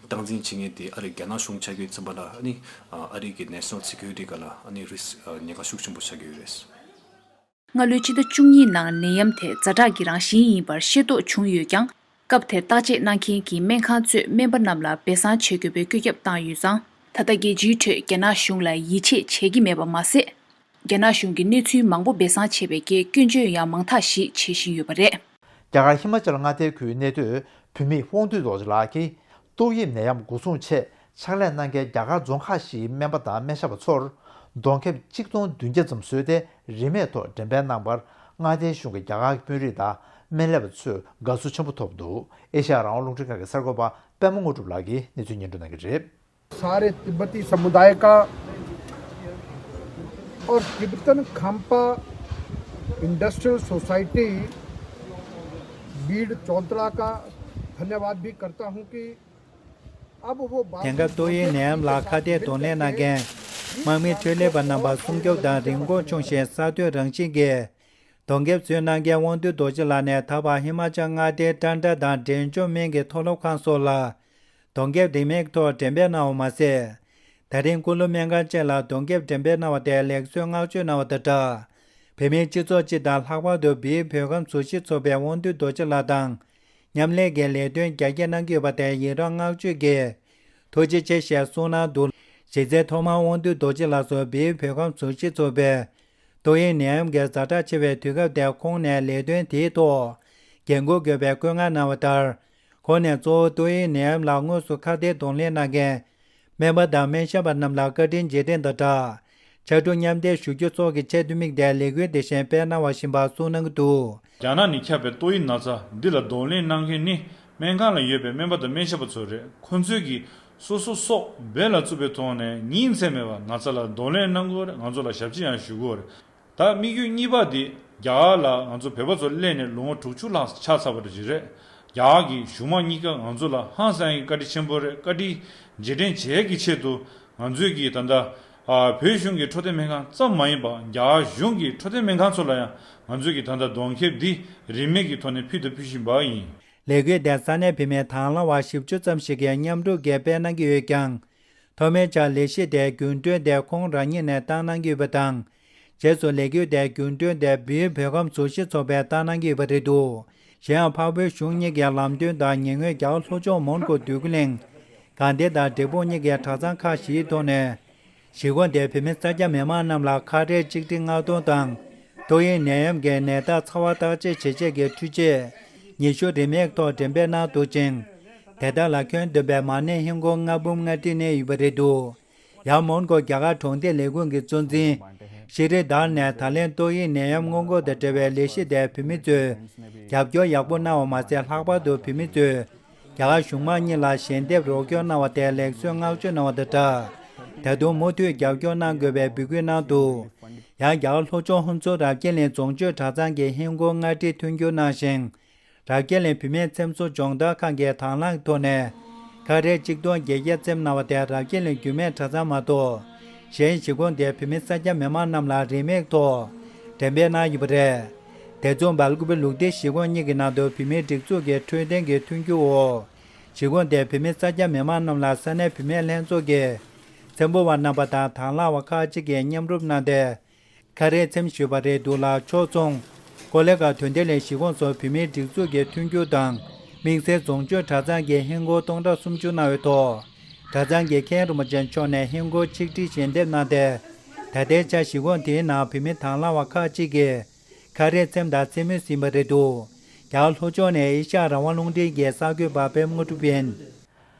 སྟངས་འཛིན་བྱེད་མཁན་དེ་ཨ་རིའི་རྒྱ་ནག་གཞུང་ཆགས་ཀྱི་ཡོད་ཙམ་པ་ལ། ཨ་ནི་ཨ་རིའི་གི་National Security སྒང་ལ་ཨ་ནི་Risk ཉེན་ཁ་ཤུགས་ཆེན་པོ་ཆགས་ཀྱི་ཡོད་རེད། སྔ་ལོའི་ཕྱི་ཟླ་བཅུ་གཉིས་ནང་ནད་ཡམས་དེ་ཛ་དྲག་གི་རང་བཞིན་ཡིན་པར་ཤེས་རྟོགས་བྱུང་ཡོད་ཀྱང་། སྐབས་དེར་བརྟག་དཔྱད་གནང་མཁན་གྱི་སྨན་ཁང་ཚོས་སྨན་པ་རྣམས་ལ་སྦས་གསང་བྱེད་དགོས་པའི་བཀོད་ཁྱབ་བཏང་ཡོད་ཙང་། ད་ལྟ་རྒྱལ་སྤྱིའི་ཁྲོད་རྒྱ་ནག་གཞུང་ལ་ཡིད་ཆེས་བྱེད་ཀྱི་མེད་པ་མ་ཟད། རྒྱ་ནག་གཞུང་གིས་གནས་ཚུལ་མང་པོ་སྦས་གསང་བྱས་པའི་རྐྱེན་སྐྱོན་བརྗོད་ཡང་མང་དག་ཞིག་བྱེད་བཞིན་ཡོད་པ་རེད། རྒྱ་གར་ཧི་མ་ཅལ་མངའ་སྡེའི་ཁུལ་གནས་སྡོད་བོད་མི་དབང་འདུས་རྡོ་རྗེ་ལགས་ཀྱིས་ཏོག་དབྱིབས་ནད་ཡམས་འགོ་བཟུང་ཆེད་ཕྱག་ལས་གནང་མཁན་རྒྱ་གར་རྫོང་ཁག་བཞིའི་སྨན་པ་དང་སྨན་ཞབས་པ་ཚོར་གདོང་ཁེབས་གཅིག་སྟོང་བདུན་བརྒྱ་ཙམ་བཟོས་ཏེ་རིན་མེད་ཐོག་འགྲེམས་སྤེལ་གནང་བར། མངའ་སྡེའི་གཞུང་གིས་རྒྱ་གར་གྱི་དཔོན་རིགས་དང་སྨན་ལས་པ་ཚོས་དགའ་བསུ་ཆེན་པོ་ཐོབ་འདུག་ཨེ་ཤ་ཡ་རང་དབང་རླུང་འཕྲིན་ཁང་གི་གསར་འགོད་པ་པད་མ་དངོས་གྲུབ་ལགས་ཀྱིས་གནས་ཚུལ་སྙན་སྒྲོན་གནང་གི་རེད། सारे तिब्बती समुदाय का और तिब्बतन Khampa industrial society Bir चौतरा का धन्यवाद भी करता हूँ कि अब वो དེང་སྐབས་ཏོག་དབྱིབས་ནད་ཡམས་ལ་ཁ་གཏད་གདོང་ལེན་གནང་མཁན་དམག་མི་འཕྲུལ་ལས་པ་རྣམ་པ་སྲུང་སྐྱོབ་དང་རིན་གོང་ཆུང་ཞིང་གསར་གཏོད་རང་བཞིན་གྱི་གདོང་ཁེབས་བཟོས་གནང་མཁན་དབང་འདུས་རྡོ་རྗེ་ལགས་ནས་ད་བར་ཧི་མ་ཅལ་མངའ་སྡེའི་ཊན་ཊ་དང་འབྲས་ལྗོངས་སྨན་གྱི་མཐོ་སློབ་ཁང་སོགས་ལ་གདོང་ཁེབས་རིན་མེད་ཐོག་འགྲེམས་སྤེལ་གནང་བ་མ་ཟད། ད་རིང་ཀུ་ལུ་སྨན་ཁང་བཅས་ལ་གདོང་ཁེབས་འགྲེམས་སྤེལ་གནང་བ་དེར་ལེགས་གསོལ་བསྔགས་བརྗོད་གནང་བ་དང་སྦྲགས། བོད་མིའི་སྤྱི་ཚོགས་སྤྱི་དང་ལྷག་པར་དུ་བལ་ཡུལ་བོད་ཁམས་ཟུར་བཞི་ཚོགས་པའི་དབང་འདུས་རྡོ་རྗེ་ལགས་དང་མཉམ་ལས་ཀྱི་ལས་དོན་རྒྱ་སྐྱེད་གནང་གི་ཡོད་པ་དེར་ཡི་རང་བསྔགས་བརྗོད་ཀྱིས་ཐུགས་རྗེ་ཆེ་ཞེས་གསུངས་གནང་འདུག་གཞི་རྩའི་ཐོག་མར་དབང་འདུས་རྡོ་རྗེ་ལགས་སུ་བལ་ཡུལ་བོད་ཁམས་ཟུར་བཞི་ཚོགས་པས་ཏོག་དབྱིབས་ནད་ཡམས་ཀྱི་ཛ་དྲག་ཆེ་བའི་དུས་སྐབས་དེར་ཁོང་ནས་ལས་དོན་དེའི་ཐོག་འགན་འཁུར་དགོས་པའི་བཀོད་མངགས་གནང་བ་ལྟར། ཁོང་ནས་གཙོ་བོ་ཏོག་དབྱིབས་ནད་ཡམས་ལ་དངོས་སུ་ཁ་གཏད་གདོང་ལེན་གནང་མཁན་སྨན་པ་དང་སྨན་ཞབས་པ་རྣམས་ལ་བཀའ་དྲིན་རྗེས་དྲན་དང་སྦྲགས། ཕྱར་གྲུ་མཉམ་འདེགས་ཞུ་རྒྱུ་སོགས་ཀྱི་ཆེད་དུ་དམིགས་ཏེ་ལས་འགུལ་དེ་བཞིན་སྤེལ་གནང་བ་བཞིན་པ་གསུངས་གནང་གི་འདུག་རྒྱ་ནག་ནས་ཁྱབ་པའི་ཏོག་དབྱིབས་ན་ཚ་འདི་ལ་གདོང་ལེན་གནང་མཁན་ནི་སྨན་ཁང་ལ་ཡོད་པའི་སྨན་པ་དང་སྨན་ཞབས་པ་ཚོ་རེད། ཁོ་ཚོས་ཀྱིས་སོ་སོ་སྲོག་འབེན་ལ་བཙུགས་པའི་ཐོག་ནས་ཉིན་མཚན་མེད་པར་ན་ཚ་ལ་གདོང་ལེན་གནང་དགོས་རེད། ང་ཚོ་ལ་ཞབས་ཕྱི་ཡང་ཞུ་དགོས་རེད། ད་དམིགས་ཡུལ་གཉིས་པ་དེ་རྒྱ་གར་ལ་ང་ཚོ་བོད་པ་ཚོ་སླེབས་ནས་ལོ་ངོ་དྲུག་ཅུ་ལྷག་ཆགས་ཚར་བ་ཞིག་རེད། རྒྱ་གར་གྱི་གཞུང་མང་གཉིས་ཀ་ང་ཚོ་ལ་ཧང་སང་ཡག་གི་བཀའ་དྲིན་ཆེན་པོ་རེད། བཀའ་དྲིན་རྗེས་དྲན་བྱེད་ཡག་གི་ཆེད་དུ་ང་ཚོས་ཀྱིས་ད་ལྟ་ཨ་བོད་གཞུང་གི་འཕྲོད་བསྟེན་སྨན་ཁང་ཙམ་མ་ཡིན་པ་རྒྱ་གར་གཞུང་གི་འཕྲོད་བསྟེན་སྨན་ཁང་ཚོ་ལ་ཡང་ང་ཚོས་ཀྱིས་ད་ལྟ་གདོང་ཁེབས་འདི་རིན་མེད་ཀྱི་ཐོག་ནས་ཕུལ་དང་ཕུལ་བཞིན་པ་ཡིན། ལས་འགུལ་དེ་ས་གནས་བོད་མི་དང་བླངས་པ་བཞི་བཅུ་ཙམ་ཞིག་གིས་མཉམ་རུབ་ཀྱིས་སྤེལ་གནང་གི་ཡོད་ཀྱང་། ཐོག་མའི་ཆར་ལས་གཞི་དེའི་རྒྱུན་གྲོན་དེ་ཁོང་རང་ཉིད་ནས་བཏང་གནང་གི་ཡོད་པ་དང་། རྗེས་སུ་ལས་འགུལ་དེའི་རྒྱུན་གྲོན་དེ་བལ་ཡུལ་བོད་ཁམས་ཟུར་བཞི་ཚོགས་པས་བཏང་གནང་གི་ཡོད་པ་རེད་འདུག་གཞན་ཡང་། འཕགས་བོད་གཞུང་གཉིས་ཀྱི་ལམ་སྟོན་དང་ཉེ་སྔོན་རྒྱ་གར་ལྷོ་ཕྱོགས་མོན་གྷོ་འདོད་རྒུ་གླིང་། དགའ་ལྡན་དང་འབྲས་སྤུངས་གཉིས་ཀྱི་གྲྭ་ཚང་ཁག་བཞིའི་ཐོག་ནས། གཞིས་ཁོངས་དེའི་བོད་མི་སེར་སྐྱ་མི་མང་རྣམས་ལ་ཁ་བྲལ་ཆིག་ཁྲི་ལྔ་སྟོང་དང་། ཏོག་དབྱིབས་ནད་ཡམས་ཀྱི་ནད་རྟགས་ཚ་བ་བརྟག་དཔྱད་བྱེད་ཆེད་ཀྱི་འཕྲུལ་ཆས་ཉི་ཤུ་རིན་མེད་ཐོག་འགྲེམས་སྤེལ་གནང་འདུག་ཅིང་། དེ་དག་ལ་ཁྱོན་བསྡོམས་པའི་མ་ཎི་ཧིན་སྒོར་ལྔ་འབུམ་ལྔ་ཁྲི་གནས་ཡོད་པ་རེད་འདུག་ཡང་མོན་གྷོ་རྒྱ་གར་གྲོང་སྡེ་ལས་ཁུངས་ཀྱི་གཙོ་འཛིན་ཤི་རི་དར་ནས་ད་ལན་ཏོག་དབྱིབས་ནད་ཡམས་སྔོན་འགོག་དང་འབྲེལ་བའི་ལས་གཞི་དེར་བོད་མི་ཚོས་རྒྱབ་སྐྱོར་ཡག་པོ་གནང་བ་མ་ཟད། ལྷག་པར་དུ་བོད་མི་ཚོས་རྒྱ་གར་གཞུང་མང་གཉིས་ལ་ཞལ་འདེབས་རོགས་སྐྱོར་གནང་བ་དེར་ལེགས་གསོལ་བསྔགས་བརྗོད་གནང་བ་དང་སྦྲགས། ད་དུང་མུ་མཐུད་རྒྱབ་སྐྱོར་གནང་དགོས་པའི་འབོད་སྐུལ་གནང་འདུག་ཡང་རྒྱ་གར་ལྷོ་ཕྱོགས་ཧུན་སུར་རབ་རྒྱས་གླིང་རྫོང་སྤྱོད་གྲྭ་ཚང་གི་ཧིན་སྒོར་ལྔ་ཁྲི་མཐུན་འགྱུར་གནང་ཞིང་། རབ་རྒྱས་གླིང་བུད་མེད་འཚེམ་བཟོ་སྦྱོང་བརྡར་ཁང་གི་དང་བླངས་ཐོག་ནས་ཁ་རས་ཆིག་སྟོང་བརྒྱད་བརྒྱ་བཙེམས་གནང་བ་དེ་རབ་རྒྱས་གླིང་རྒྱུད་སྨད་གྲྭ་ཚང་མ་གཏོགས་གཞན་བཞེས་སྒོ་འདིར་བུད་མེད་གསར་སྐྱེས་མི་མང་རྣམས་ལ་རིན་མེད་ཐོག་འགྲེམས་སྤེལ་གནང་ཡོད་པ་རེད། དེ་མཚུངས་སྦེལ་ཀུ་པེ་ལུགས་བདེ་བཞེས་སྒོ་གཉིས་ཀྱི་ནང་དུ་བུད་མེད་སྒྲིག་འཛུགས་ཀྱི་འཕྲོད་བསྟེན་གྱི་མཐུན་འགྱུར་འོག་བཞེས་སྒོ་འདིར་བུད་མེད་གསར་སྐྱེས་མི་མང་རྣམས་ལ་ས་གནས་བུད་མེད་ལྷན་ཚོགས་ཀྱི་འཚེམ་བུ་བ་རྣམ་པ་དང་དང་བླངས་པ་ཁག་ཅིག་གིས་མཉམ་རུབ་གནང་སྟེ། ཁ་རས་འཚེམ་ཞུས་པ་རེད་འདུག་ལ། ཕྱོགས་མཚུངས་ཀོ་ལེ་གྷལ་དོན་ལྡན་གླིང་གཞིས་ཁོངས་སུ་བུད་མེད་སྒྲིག་འཛུགས་ཀྱི་མཐུན་འགྱུར་དང་དམིགས་བསལ་རྫོང་སྤྱོད་གྲྭ་ཚང་གིས་ཧིན་སྒོར་སྟོང་ཕྲག་སུམ་ཅུ་གནང་བའི་ཐོག་གྲྭ་ཚང་གི་མཁན་རིན་པོ་ཆེ་མཆོག་ནས་ཧིན་སྒོར་ཆིག་ཁྲི་ཞལ་འདེབས་གནང་སྟེ། ད་ལྟའི་ཆར་གཞིས་ཁོངས་དེའི་ནང་བུད་མེད་དང་བླངས་པ་ཁག་ཅིག་གིས་ཁ་རས་འཚེམ་དང་འཚེམ་མུས་ཟིན་པ་རེད་འདུག། རྒྱ་གར་ལྷོ་ཕྱོགས་ནས་ཨེ་ཤ་ཡ་རང་དབང་རླུང་འཕྲིན་གྱི་གསར་འགོད་པ་པད་མ་དངོས་གྲུབ་ཡིན།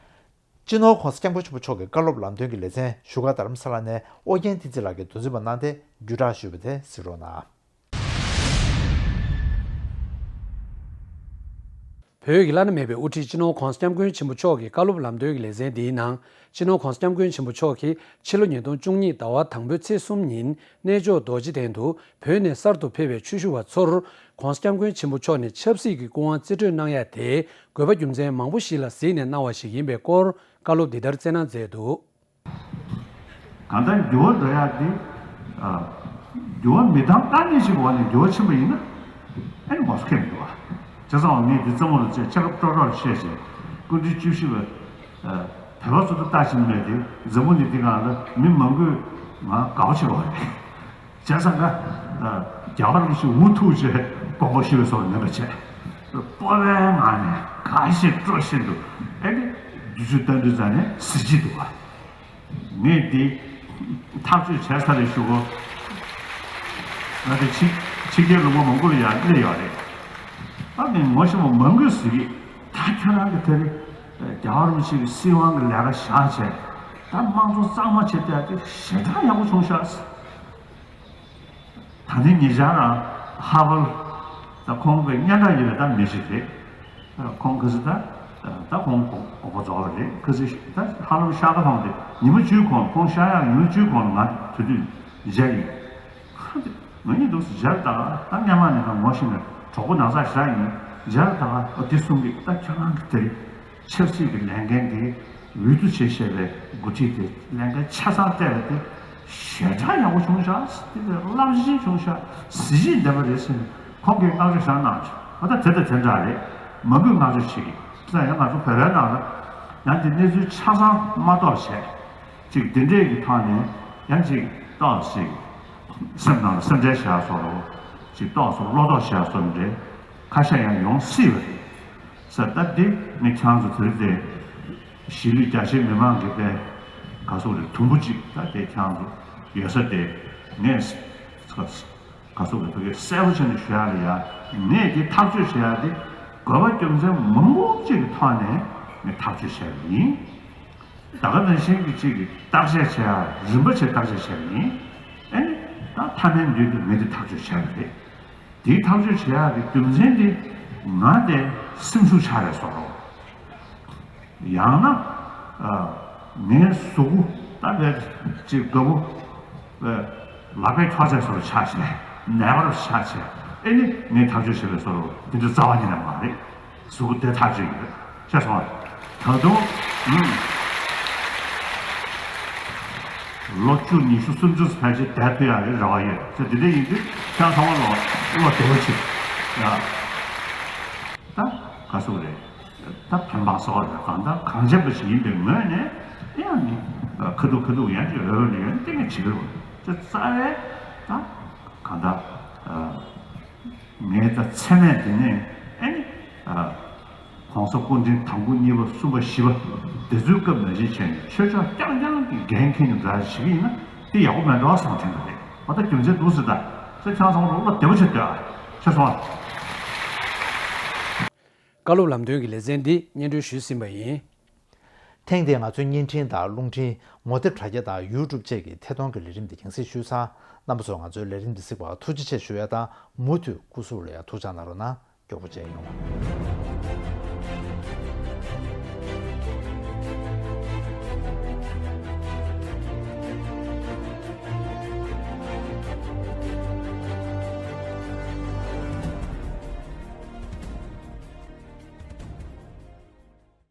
སྤྱི་ནོར་༸གོང་ས་༸སྐྱབས་མགོན་ཆེན་པོ་མཆོག་གི་བཀའ་སློབ་ལམ་སྟོན་གྱི་ལེ་ཚན་བཞུགས་སྒར་རྡ་རམ་ས་ལ་ནས་ཨོ་རྒྱན་བསྟན་འཛིན་ལགས་ཀྱིས་མདོ་འཛིན་པ་གནང་སྟེ་བརྒྱུད་བསྒྲགས་ཞུས་པ་དེ་གཟིགས་རོགས་གནང་། བོད་ཀྱི་བླ་ན་མེད་པའི་དབུ་ཁྲིད་སྤྱི་ནོར་༸གོང་ས་༸སྐྱབས་མགོན་ཆེན་པོ་མཆོག་གི་བཀའ་སློབ་ལམ་སྟོན་གྱི་ལེ་ཚན་འདིའི་ནང་། སྤྱི་ནོར་༸གོང་ས་༸སྐྱབས་མགོན་ཆེན་པོ་མཆོག་གིས་ཕྱི་ལོ་ཉིས་སྟོང་བཅུ་གཉིས་ཟླ་བ་དང་པོའི་ཚེས་གསུམ་ཉིན་གནས་མཆོག་རྡོ་རྗེ་གདན་དུ་བོད་ནས་གསར་དུ་ཕེབས་པའི་ཆོས་ཞུ་བ་ཚོར་༸གོང་ས་༸སྐྱབས་མགོན་ཆེན་པོ་མཆོག་ནས་ཆབ་སྲིད་ཀྱི་སྐུ་དབང་རྩིས་སྤྲོད་གནང་ཡ་དེ་དགོས་པ་རྒྱུ་མཚན་མང་པོ་ཞིག་ལ་གཟིགས་ནས་གནང་བ་ཞིག་ཡིན་པའི་སྐོར་བཀའ་སློབ་འདི་ལྟར་སྩལ་གནང་མཛད་འདུག། གང་ལྟར་འགྱུར་བ་འགྲོ་ཡ་དེ། ཨ། འགྱུར་བ་མི་གཏང་དཀའ་ངལ་ཞིག་གི་འོག་ནས་འགྱུར་བ་ཕྱིན་པ་ཡིན་ན། ཨེ་ནི་མང་སུ་ཁེལ་མི་འདུག་བ། བྱས་ཙང་ངས་འདི་རྩེད་མོ་རུ་བྱས་ཆེ་ཁབ་སྤྲོ་སྤྲོར་བཤད་བྱས། སྐུ་ཕྲེང་བཅུ་བཞི་པ། ཨ། བོད་པ་ཚོ་ལ་ལྟ་བཞིན་མེད་དེ་འཛམ་བུ་གླིང་འདི་སྒང་ལ་མི་མང་པོས་ང་དགའ་པོ་བྱེད་པ་རེད། བྱས་ཙང་ཀ། ཨ། རྒྱལ་བ་རིན་པོ་ཆེ་འུ་ཐུག་བྱས་དགོངས་པ་ཞུ་བའི་བཟོ་འདྲ་མེད་པ་བྱས། སྤོབས་པའི་ངང་ནས་དགའ་བཞིན་སྤྲོ་བཞིན་དུ་ཨེ་ནི་བསྒྱུར་བཅོས་བཏང་དུས་ཙང་ནས་གཟི་བརྗིད་འདུག་བ། ངས་འདི་ཐག་གཅོད་བྱས་ཚར་རེ་ཞུ་གོ། ང་དེ་ཕྱི་ཕྱི་རྒྱལ་ལུང་པ་མང་པོ་ལ་ཡང་སླེབས་ཡོད་རེད། ཨ་ནི་ངོ་ཤེས་པ་མང་པོས་ཟེར་གི། ད་ཁྱོད་རང་གི་དེ་རེད། རྒྱལ་བ་རིན་པོ་ཆེ་གི་སྲིད་དབང་གི་ལས་ཀ་བཞག་བྱས། ད་དམངས་གཙོ་གཙང་མ་བྱེད་བསྡད་དེ་ཞེ་དྲག་ཡག་པོ་བྱུང་ཤག། ད་ནི་ཉེ་ཆར་རང་ཧ་བལ་ད་ཁོང་གི་སྙན་གྲགས་ཡོད་པའི་ད་མི་ཞིག་རེད། ཁོང་གི་སི་ད་ད་ཁོང་གོ་གོ་རྫོགས་པ་རེད། གི་སི་ད་ཧ་ལམ་ཤར་ཁ་ཐོང་དེ་ཉི་མ་བཅུའི་གོང་ཁོང་ཤར་ཡག་ཉི་མ་བཅུའི་གོང་ལ་ང་དུས་དུས་མཇལ་ཡིན། ང་གཉིས་འདུག་སེ་མཇལ་ད་ད་སྔན་མ་ནས་ད་ངོ་ཤེས་ནས་གྲོགས་པོ་ནང་ཚགས་ཞག་ཡིན། མཇལ་ད་ཨ་དེ་གསུང་གི་ད་ཁྱོད་རང་གི་དེ་རེད། ཆབ་སྲིད་ཀྱི་ལས་འགན་དེ་འོས་བསྡུ་བྱེད་ཤེས་པའི་འགོ་ཁྲིད་དེ་ལས་འགན་ཆ་ཚང་སྤྲད་པ་དེ་ཞེ་དྲག་ཡག་པོ་བྱུང་ཤག། དེ་ལས་རླབས་ཆེན་བྱུང་ཤག། གཟི་བརྗིད་ལྡན་པ་རེད་ཟེར་ནས་ཁོང་གིས་བསྔགས་བརྗོད་བྱས་གནང་བྱུང་། ཨ་ད་དེ་དང་དེ་འདྲ་རེད། མང་པོས་བསྔགས་བརྗོད་བྱེད་ཀྱི་ད་ཡང་ང་ཚོ་བོད་པའི་ནང་ལ་ཡང་དེ་གནས་ཚུལ་ཆ་ཚང་མ་གཏོགས་བྱས་ཅིག་འདི་འདྲས་ཀྱི་ཐོག་ནས་ཡང་ཅིག་ཏོག་ཅིག་སེམས་ནང་ལ་སེམས་ཁྲལ་བྱས་སོགས་ཅིག་ཏོག་ཙམ་བློ་དོགས་བྱས་སོགས་འདྲས་ཁ་ཤས་ཡང་ཡོང་སྲིད་པ་རེད། ས་ད་འདི་ངས་ཁྱེད་རང་ཚོ་དེ་རིང་དེ་གཞིས་ལུས་རྒྱ་ཆེའི་མི་མང་གི་དཔེ་ག་སོགས་རེད་དུམ་བུ་གཅིག་ད་དེ་ཁྱེད་རང་ཚོ་ཡོད་ས་དེ་ངས་ག་སོགས་རེད་ཕ་གི་གསལ་པོ་བྱས་ནས་ཞུ་ཡག་ལ་ཡ་ངས་འདི་ཐག་གཅོད་བྱེད་ཡག་དེ་དགོས་པ་རྒྱུ་མཚན་མང་པོ་གཅིག་གི་ཐོག་ནས་ངས་ཐག་གཅོད་བྱས་པ་ཡིན། ད་ག་ནང་བཞིན་གྱི་གཅིག་གི་བརྟག་དཔྱད་བྱེད་ཡག་རིམ་པ་བྱས་བརྟག་དཔྱད་བྱས་པ་ཡིན། ཨ་ནི་ད་མཐའ་མའི་མདུན་དུ་ངས་འདི་ཐག་གཅོད་བྱས་པ་རེད། དེའི་ཐག་གཅོད་བྱེད་ཡག་གི་རྒྱུ་མཚན་དེ་ང་དེ་སེམས་ཤུགས་ཆག་རེད་བཟོ་རོགས། ཡང་ན་ངའི་གཟུགས་པོ་ད་བས་ཅིག་དགའ་པོ་ལག་པས་འཁྱོག་བྱས་བཟོ་རོགས་ཆགས་བྱས་ནད་པ་རུ་ཆགས་བྱས་ཨེ་ནི་ངས་ཐག་གཅོད་བྱེད་པའི་བཟོ་རོགས་དེ་འདྲ་རྩ་བ་ཉིད་ནས་མ་རེད། གཟུགས་པོ་བདེ་ཐག་ཆོད་ཡོད། ཤེས་སོང་ང་། ད་དུང་ཨུམ། ལོ་བཅུ་ཉི་ཤུ་སུམ་ཅུ་ཕལ་ཆེར་བསྡད་ཐུབ་ཡག་གི་རེ་བ་ཡོད་ཟེར་དེ་འདྲ་ཡིན་དུས་ཁྱེད་ཚང་མ་ལོ་བློ་བདེ་པོ་བྱེད་ཡ། ད་ག་སུ་རེད། ད་ཕན་པ་སོགས་རེད་གང་ལྟར་གང་བྱེད་པ་ཞིག་ཡིན་པའི་ངོས་ནས་ཡང་ནི་ཁ་ཐུག་ཁ་ཐུག་ཡང་ཅིག་འོས་འོས་ནས་ཡང་ཏིང་ངེ་བྱེད་དགོས་ཅེས་རྩ་བའི་ད་གང་ལྟར། ངས་ད་མཚན་སྨད་དེ་ནས་ཨེ་ནི། ཨ། ༸གོང་ས་སྐུ་ཕྲེང་དང་པོ་གཉིས་པ་གསུམ་པ་བཞི་པ་དེ་ཚོའི་སྐབས་ནང་བཞིན་བྱས་ནས་ཆོས་ཕྱོགས་རྐྱང་རྐྱང་གི་འགན་འཁྱེར་ནས་འདྲ་ཞིག་ཡིན་ན་དེ་ཡག་པོ་མེད་འགྲོ་བསམ་དྲན་པ་རེད། འོ་ད་རྒྱུ་མཚན་འདུག་ཟེར་ད་ཚེ་ཁྱང་ཚང་བ་བློ་བདེ་པོ་བྱེད་དོ་ཨ་ཤེས་སོང་ཨ། བཀའ་སློབ་ལམ་སྟོན་གྱི་ལེ་ཚན་འདི་སྙན་སྒྲོན་ཞུས་ཟིན་པ་ཡིན། ཐེངས་འདིའི་ང་ཚོའི་བརྙན་འཕྲིན་དང་རླུང་འཕྲིན་ངོ་དེབ་དྲ་རྒྱ་དང་ཡུ་ཊུབ་བཅས་ཀྱི་ཐད་གཏོང་གི་ལས་རིམ་འདི་རྒྱང་སྲིང་ཞུས་ཚར། རྣམ་པ་ཚོ་ང་ཚོའི་ལས་རིམ་འདི་གཟིགས་པར་ཐུགས་རྗེ་ཆེ་ཞུ་ཡ་དང་མུ་མཐུད་སྐུ་གཟུགས་ལ་ཡང་ཐུགས་ཅག་གནང་རོགས་གནང་། མགྱོགས་པོ་མཇལ་ཡོང་།